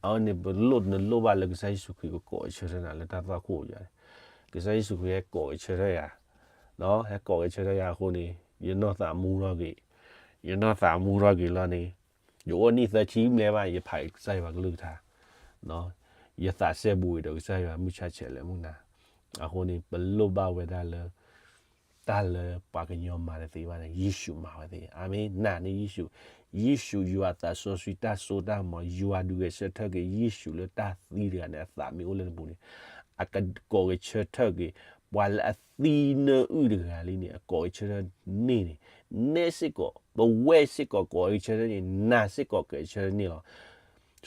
အဝဲန့ၣ် ပလိၣ်နလိၣ်ဘၣ်လၢကစၢ်ယ့ၣ်ၡူးခရံာ်ကကိးဂဲၤဆၢထၢၣ်နၤလၢတၢ်သွၣ်ခိၣ်ယၤန့ၣ်, ကစၢ်ယ့ၣ်ၡူးခရံာ်ဟဲကိးဂဲၤဆၢထၢၣ်ယၤ, ဟဲကိးဂဲၤဆၢထၢၣ်ယၤအဃိန့ၣ် ယနီၢ်သးမူထီၣ်က့ၤ, ယနီၢ်သးမူထီၣ်က့ၤလီၤန့ၣ်, ယအိၣ်နံၣ်သၢဆံမ့ၢ်ဘၣ် ယဖးကစၢ်ယွၤကလုၢ်ကထါ, ယသးစဲဘူးဒီးကစၢ်ယွၤမုၢ်ဆါဆဲးလၢမုၢ်နၤ, အဃိန့ၣ် ပလိၣ်ဘၣ်ဝဲဒၣ်လၢ တၢ်လၢပှၤကညီမၤတသ့ဘၣ်န့ၣ် ယ့ၣ်ၡူးမၤဝဲသ့. အၤမ့ၣ်, နာ်န့ၢ်ယ့ၣ်ၡူး, ယ့ၣ်ၡူးယွၤအသးစီဆှံတၢ်စိတၢ်ကမီၤ ယွၤဒုးဂဲၤဆၢထၢၣ်က့ၤ ယ့ၣ်ၡူးလၢတၢ်သံတဂၤန့ၣ် အသးမ့ၢ်အိၣ်လၢနပူၤန့ၣ်, အကကိးဂဲၤဆၢထၢၣ်က့ၤ ပှၤလၢအသံနၢအုၣ်တဂၤလံန့ၣ် အကိးဂဲၤဆၢထၢၣ်န့ၢ်န့ၣ်, နဲစ့ၢ်ကီး ပဝဲစ့ၢ်ကီးကိးဂဲၤဆၢထၢၣ်န့ၣ် နၤစ့ၢ်ကီးကိးဂဲၤဆၢထၢၣ်န့ၢ်လီၤ.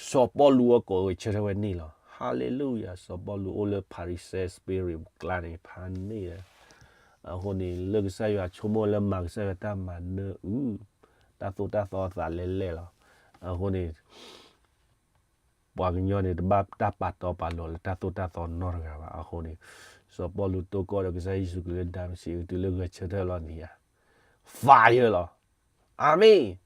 စီၤပီလူးအကိးဂဲၤဆၢထၢၣ်ဝဲန့ၢ်လီၤ. Hallelujah. စီၤပီလူးအိၣ်လၢ Pharisee spirit ကျါန့ၣ် ဖးန့ၢ်လီၤ. အဃိန့ၣ် လၢကစၢ်ယွၤဆိကမိၣ်လၢမၤကစၢ်ယွၤတၢ်မၤနၢအုၣ်, တၢ်သိၣ်တၢ်သီအသးလဲၢ်လဲၢ်လီၤ. အဃိန့ၣ် ပှၤကညီန့ၣ် တဘၣ်တၢ်ပာ်တီပာ်လိၤလၢတၢ်သိၣ်တၢ်သီနီတဂၤဘၣ်. အဃိန့ၣ် စီၤပီလူးတိၢ်ကီၢ်ဒီးကစၢ်ယ့ၣ်ၡူးခရံာ်လၢ ဒၤမစကၤ တုၤလၢဂဲၤဆၢထၢၣ်လီၤန့ၣ်ဧါ, fire လီၤ. အၤမ့ၣ်.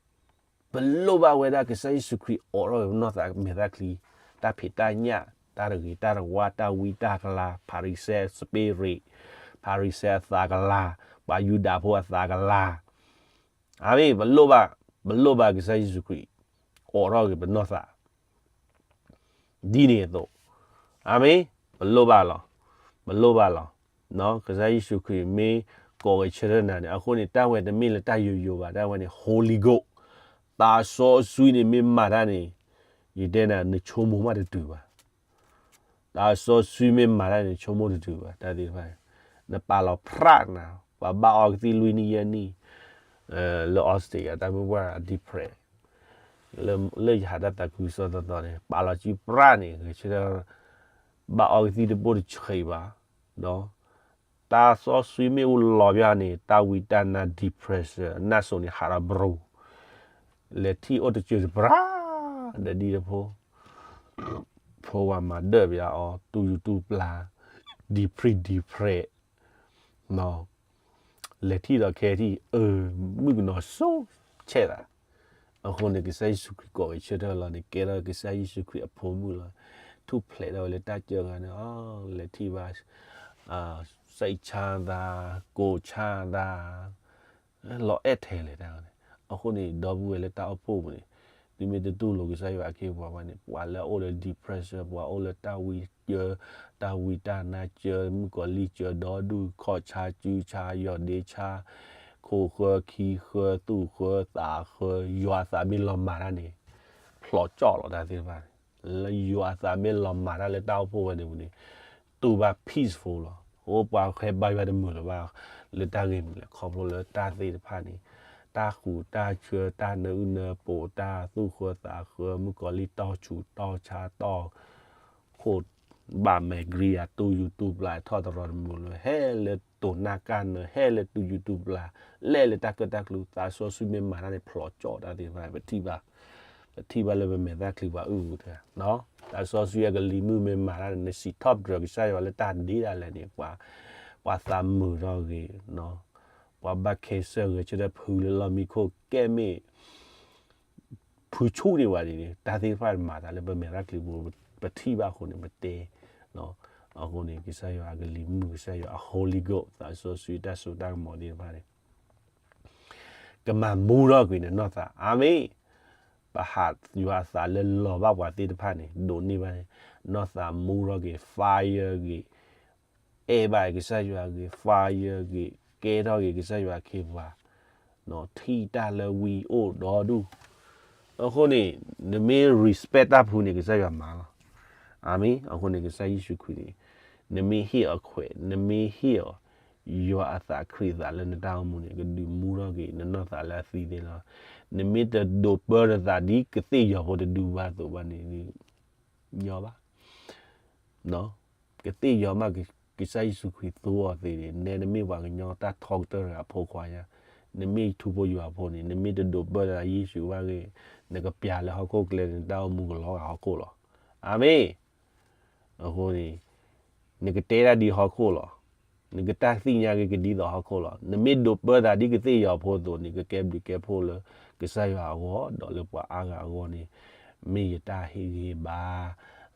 ပလိၣ်ဘၣ်ဝဲဒၣ်ကစၢ်ယ့ၣ်ၡူးခရံာ်အိးထီၣ်ဝဲပနီၢ်သးမဲာ်သၣ်ချံ, တၢ်ဖံးတၢ်ညၣ်, တၢ်တဂ့ၤတၢ်တဝါ, တၢ်ဝံတၢ်ကလၤ, Pharisee spirit, Pharisee အသးကလၤ, ပှၤယူဒၤဖိအသးကလၤ. အၤမ့ၣ်, ပလိၣ်ဘၣ်, ပလိၣ်ဘၣ်ကစၢ်ယ့ၣ်ၡူးခရံာ် အိးထီၣ်က့ၤပနီၢ်သး ဒ်န့ၣ်အသိး, အၤမ့ၣ်, ပလိၣ်ဘၣ်လီၤ, ပလိၣ်ဘၣ်လီၤ. ကစၢ်ယ့ၣ်ၡူးခရံာ်မ့ၢ်ကိးဂဲၤဆၢထၢၣ်နၤန့ၣ် အဃိန့ၣ် တၢ်ဝဲတမ့ၢ်လၢတၢ်ယိယိဘၣ်, တၢ်ဝဲန့ၣ် Holy Ghost, သးစီဆှံန့ၣ်မ့ၢ်မၤတၢ်န့ၣ်, ယတဲနၤ နဆိကမိၣ်မးတတုၤဘၣ်. သးစီဆှံမ့ၢ်မၤတၢ်န့ၣ် နဆိကမိၣ်တတုၤဘၣ်, တၢ်သ့ၣ်တဖၣ်န့ၣ်, နပာ်လီၤဖြးနၤ, ပှၤဘၣ်အီကသံၣ်လွံၢ်နံၣ်ယဲၢ်နံၣ်, လၢ Australia တၢ်မုၢ်ပှၢ် depress လၢယဟးတၢ်သးခုကစီၣ်သီသီန့ၣ် ပာ်လီၤစုဖြးန့ၣ် ဂဲၤဆၢထၢၣ် ဘၣ်အီကသံၣ်တဘိတဆံးဘၣ်, ဒီး သးစီဆှံမ့ၢ်အိၣ်လီၤဘၣ်န့ၣ် တၢ်ဝံတၢ်နါ depression နၢ်စိၤန့ၣ်ဟးဒီးဘြူၤ, လဲၤထံၣ်အိၣ်တစၢၤတပြၢ်, ဒီးဒ်တဖိ ဖိဝဲမၤဒၢၣ်ပယါအီၤ တူၢ်ယူၤတူၢ်ပျၢ်, depress depress လဲၤထံၣ်ဒီးခဲထံၣ် အၢ မုၣ်ကနီၤစိဆဲးသး, အဃိန့ၣ် ကစၢ်ယ့ၣ်ၡူးခရံာ်ကိးဂဲၤဆၢထၢၣ်လီၤန့ၣ် ကဲထီၣ်ကစၢ်ယ့ၣ်ၡူးခရံာ်အဖိမုၣ်လီၤ. ထူၣ်ဖျဲးထီၣ်ဝဲလၢတၢ်စၢဃာ်န့ၣ် လဲၤထံၣ်ဘၣ် စိတ်ချမ်းသာ, ကိုယ်ချမ်းသာ, လီၤအဲၣ်ထဲလဲၣ်တၢ်န့ၣ်. အဃိန့ၣ် ဒီပုၢ်ဝဲၢ်လၢတၢ်အိၣ်ဖှိၣ်ပူၤန့ၣ် သုမ့ၢ်တတူၢ်လိာ်ကစၢ်ယွၤအခ့အပှၤဘၣ်န့ၣ် ပှၤလၢအအိၣ်လၢ depression ပှၤအိၣ်လၢတၢ်ဝံစၢၤ, တၢ်ဝံတၢ်နါစၢၤ, မုၣ်ကီၤလံၢ်စၢၤ, ဒီဒူၣ်ခီၣ်ဆါစုဆါ, ယီၢ်ဒ့ဆါ, ခိၣ်ဃၢခံဃၢသူၣ်ဃၢသးဃၢ, ယွၤအသးမ့ၢ်လီၤမၤတၢ်န့ၣ် ဖျိးကၠီၣ်လီၤတၢ်သ့ၣ်တဖၣ်န့ၣ်. လၢယွၤအသးမ့ၢ်လီၤမၤတၢ်လၢတၢ်အိၣ်ဖှိၣ်ဝဲန့ၣ်ပူၤန့ၣ် တူၢ်ဘၣ် peaceful လီၤ. အိၣ်ပှၤဟဲဘါယွၤတမုာ်လၢၤဘၣ် လၢတၢ်ဂ့ၢ်မနုၤလဲၣ် ခီဖျိလၢတၢ်သ့ၣ်တဖၣ်န့ၣ် တၢ်ဃူတၢ်ဆၢ တၢ်နၢအုၣ်နၢပှိၤ တၢ်သူၣ်ဃၢသးဃၢ မုၣ်ကီၤလံၢ်တီၢ်ဆူးတီၢ်ဆါတီၢ် ခိၣ်ဘၣ်မဲာ် ကရံယၤ တူၢ်ယူၤတူၢ်ပျၢ် ထီၣ်တရီတမုာ်လၢၤ ဟဲလၢတိၤနၢ်ကၢ်နၢ ဟဲလၢတူၢ်ယူၤတူၢ်ပျၢ် လဲၣ်လၢတၢ်ကၢၣ်တၢ်ကျူ သးစီဆှံမ့ၢ်မၤတၢ်န့ၣ် ဖျိးကၠီၣ်တၢ်သ့ၣ်တဖၣ် ပထံၣ်ဘၣ်, ပထံၣ်ဘၣ်လၢပမဲာ်သၣ်ချံပှၤအုၣ်ပူၤတဂၤ, သးစီဆှံအကလံၤမုၢ်မ့ၢ်မၤတၢ်န့ၣ် နစံးထီၣ်ပတြၢၤကစၢ်ယွၤလၢတၢ်ဒ့ဒၣ်လဲာ်န့ၣ် ပှၤသးမုာ်ထီၣ်ဂ့ၤ, ပှၤဘၣ် cancer ဂဲၤဆၢထၢၣ်ဖုလၢလီၢ်မံခိၣ် ကဲမ့ၢ် ဖုဆူၣ်န့ၢ်ဝဲဒ်န့ၣ် တၢ်သ့ၣ်တဖၣ်မၤသးလၢပမဲာ်သၣ်ချံပူၤ ပထံၣ်ဘၣ်အဃိန့ၣ် ပတဲ, အဃိန့ၣ် ကစၢ်ယွၤအကလံၤမုၢ် ကစၢ်ယွၤအ Holy Ghost သးစီဆှံတၢ်စိတၢ်ကမီၤသ့ၣ်တဖၣ်န့ၣ် ကမၤမူထီၣ်ကွံာ်နနီၢ်သး အၤမ့ၣ်, ပဟးယွၤအသးလၢလီၤဘၣ်ပှၤသ့ၣ်တဖၣ်န့ၣ် ဒိးန့ၢ်ဘၣ်န့ၣ် နီၢ်သးမူထီၣ်က့ၤ fire ဂ့ၤ, အဲၣ်ဘၣ်ကစၢ်ယွၤဂ့ၤ fire ဂ့ၤ ကဲထီၣ်ဂ့ၤကစၢ်ယွၤအခ့အပှၤ, ထံၣ်တၢ်လၢဝံအိၣ်ဒီဒူၣ်, အဃိန့ၣ် နမ့ၢ် respect တၢ်ဖုန့ၣ် ကစၢ်ယွၤမၤလီၤ. အၤမ့ၣ်. အဃိန့ၣ် ကစၢ်ယ့ၣ်ၡူးခရံာ်န့ၣ် နမ့ၢ်ဟ့ၣ်အီၤခွဲး, နမ့ၢ်ဟ့ၣ်အီၤ ယွၤအသးခရံာ်သးလၢနတၢ်အိၣ်မူန့ၣ် ကဒုးမူထီၣ်က့ၤနနီၢ်သးလၢအသံသ့လီၤ. နမ့ၢ်တဒိးပၢနသးဒ်ကသ့ၣ်ယီၤဖိတဒုဘၣ်အသိးဘၣ်န့ၣ် ညီဘၣ်. ကသ့ၣ်ယီၤမး ကစၢ်ယ့ၣ်ၡူးခရံာ်သူအီၤသ့န့ၣ် နဲနမ့ၢ်ပှၤကညီတၢ်ထီကတၢၢ်တဂၤအဖိခွါညါ, နမ့ၢ်ထူဖိယွၤဖိန့ၣ် နမ့ၢ်တဒိးပၢနသးယ့ၣ်ၡူးဘၣ်ဂ့ၤ, နကပျးလၢဟီၣ်ခိၣ်ကျဲန့ၣ် နတၢ်အိၣ်မူကလီၤဂာ်ဟီၣ်ခိၣ်လီၤ. အၤမ့ၣ်. အဃိန့ၣ် နကတဲတၢ်ဒ်ဟီၣ်ခိၣ်လီၤ. နကတၢ်သ့ၣ်ညါက့ၤကဒ်သိးဟီၣ်ခိၣ်လီၤ. နမ့ၢ်ဒိးပၢသးဒ်ကသ့ၣ်ယီၤဖိအသိးန့ၣ် ကကဲဘျုးကဲဖှိၣ်လၢကစၢ်ယွၤအဂီၢ် ဒီးလၢပှၤအါဂၤအဂီၢ်န့ၣ် မ့ၢ်ယတၢ်ဟ့ၣ်ဂံၢ်ဟ့ၣ်ဘါ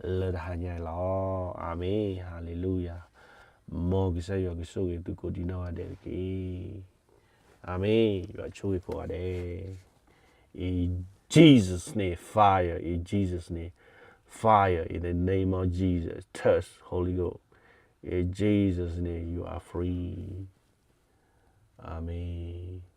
လၢတဟါညါအံၤလီၤ. အၤမ့ၣ်, ဟါလ့လူယၤ. မ်ကစၢ်ယွၤကဆိၣ်ဂ့ၤသုကိးဒံနီၢ်ဂၤဒဲးတက့ၢ်. အၤမ့ၣ်, ယွၤဆိၣ်ဂ့ၤကိးဂၤဒဲး. In Jesus' name, fire. In Jesus' name, fire. In the name of Jesus, touch, Holy Ghost. In Jesus' name, you are free. Amen.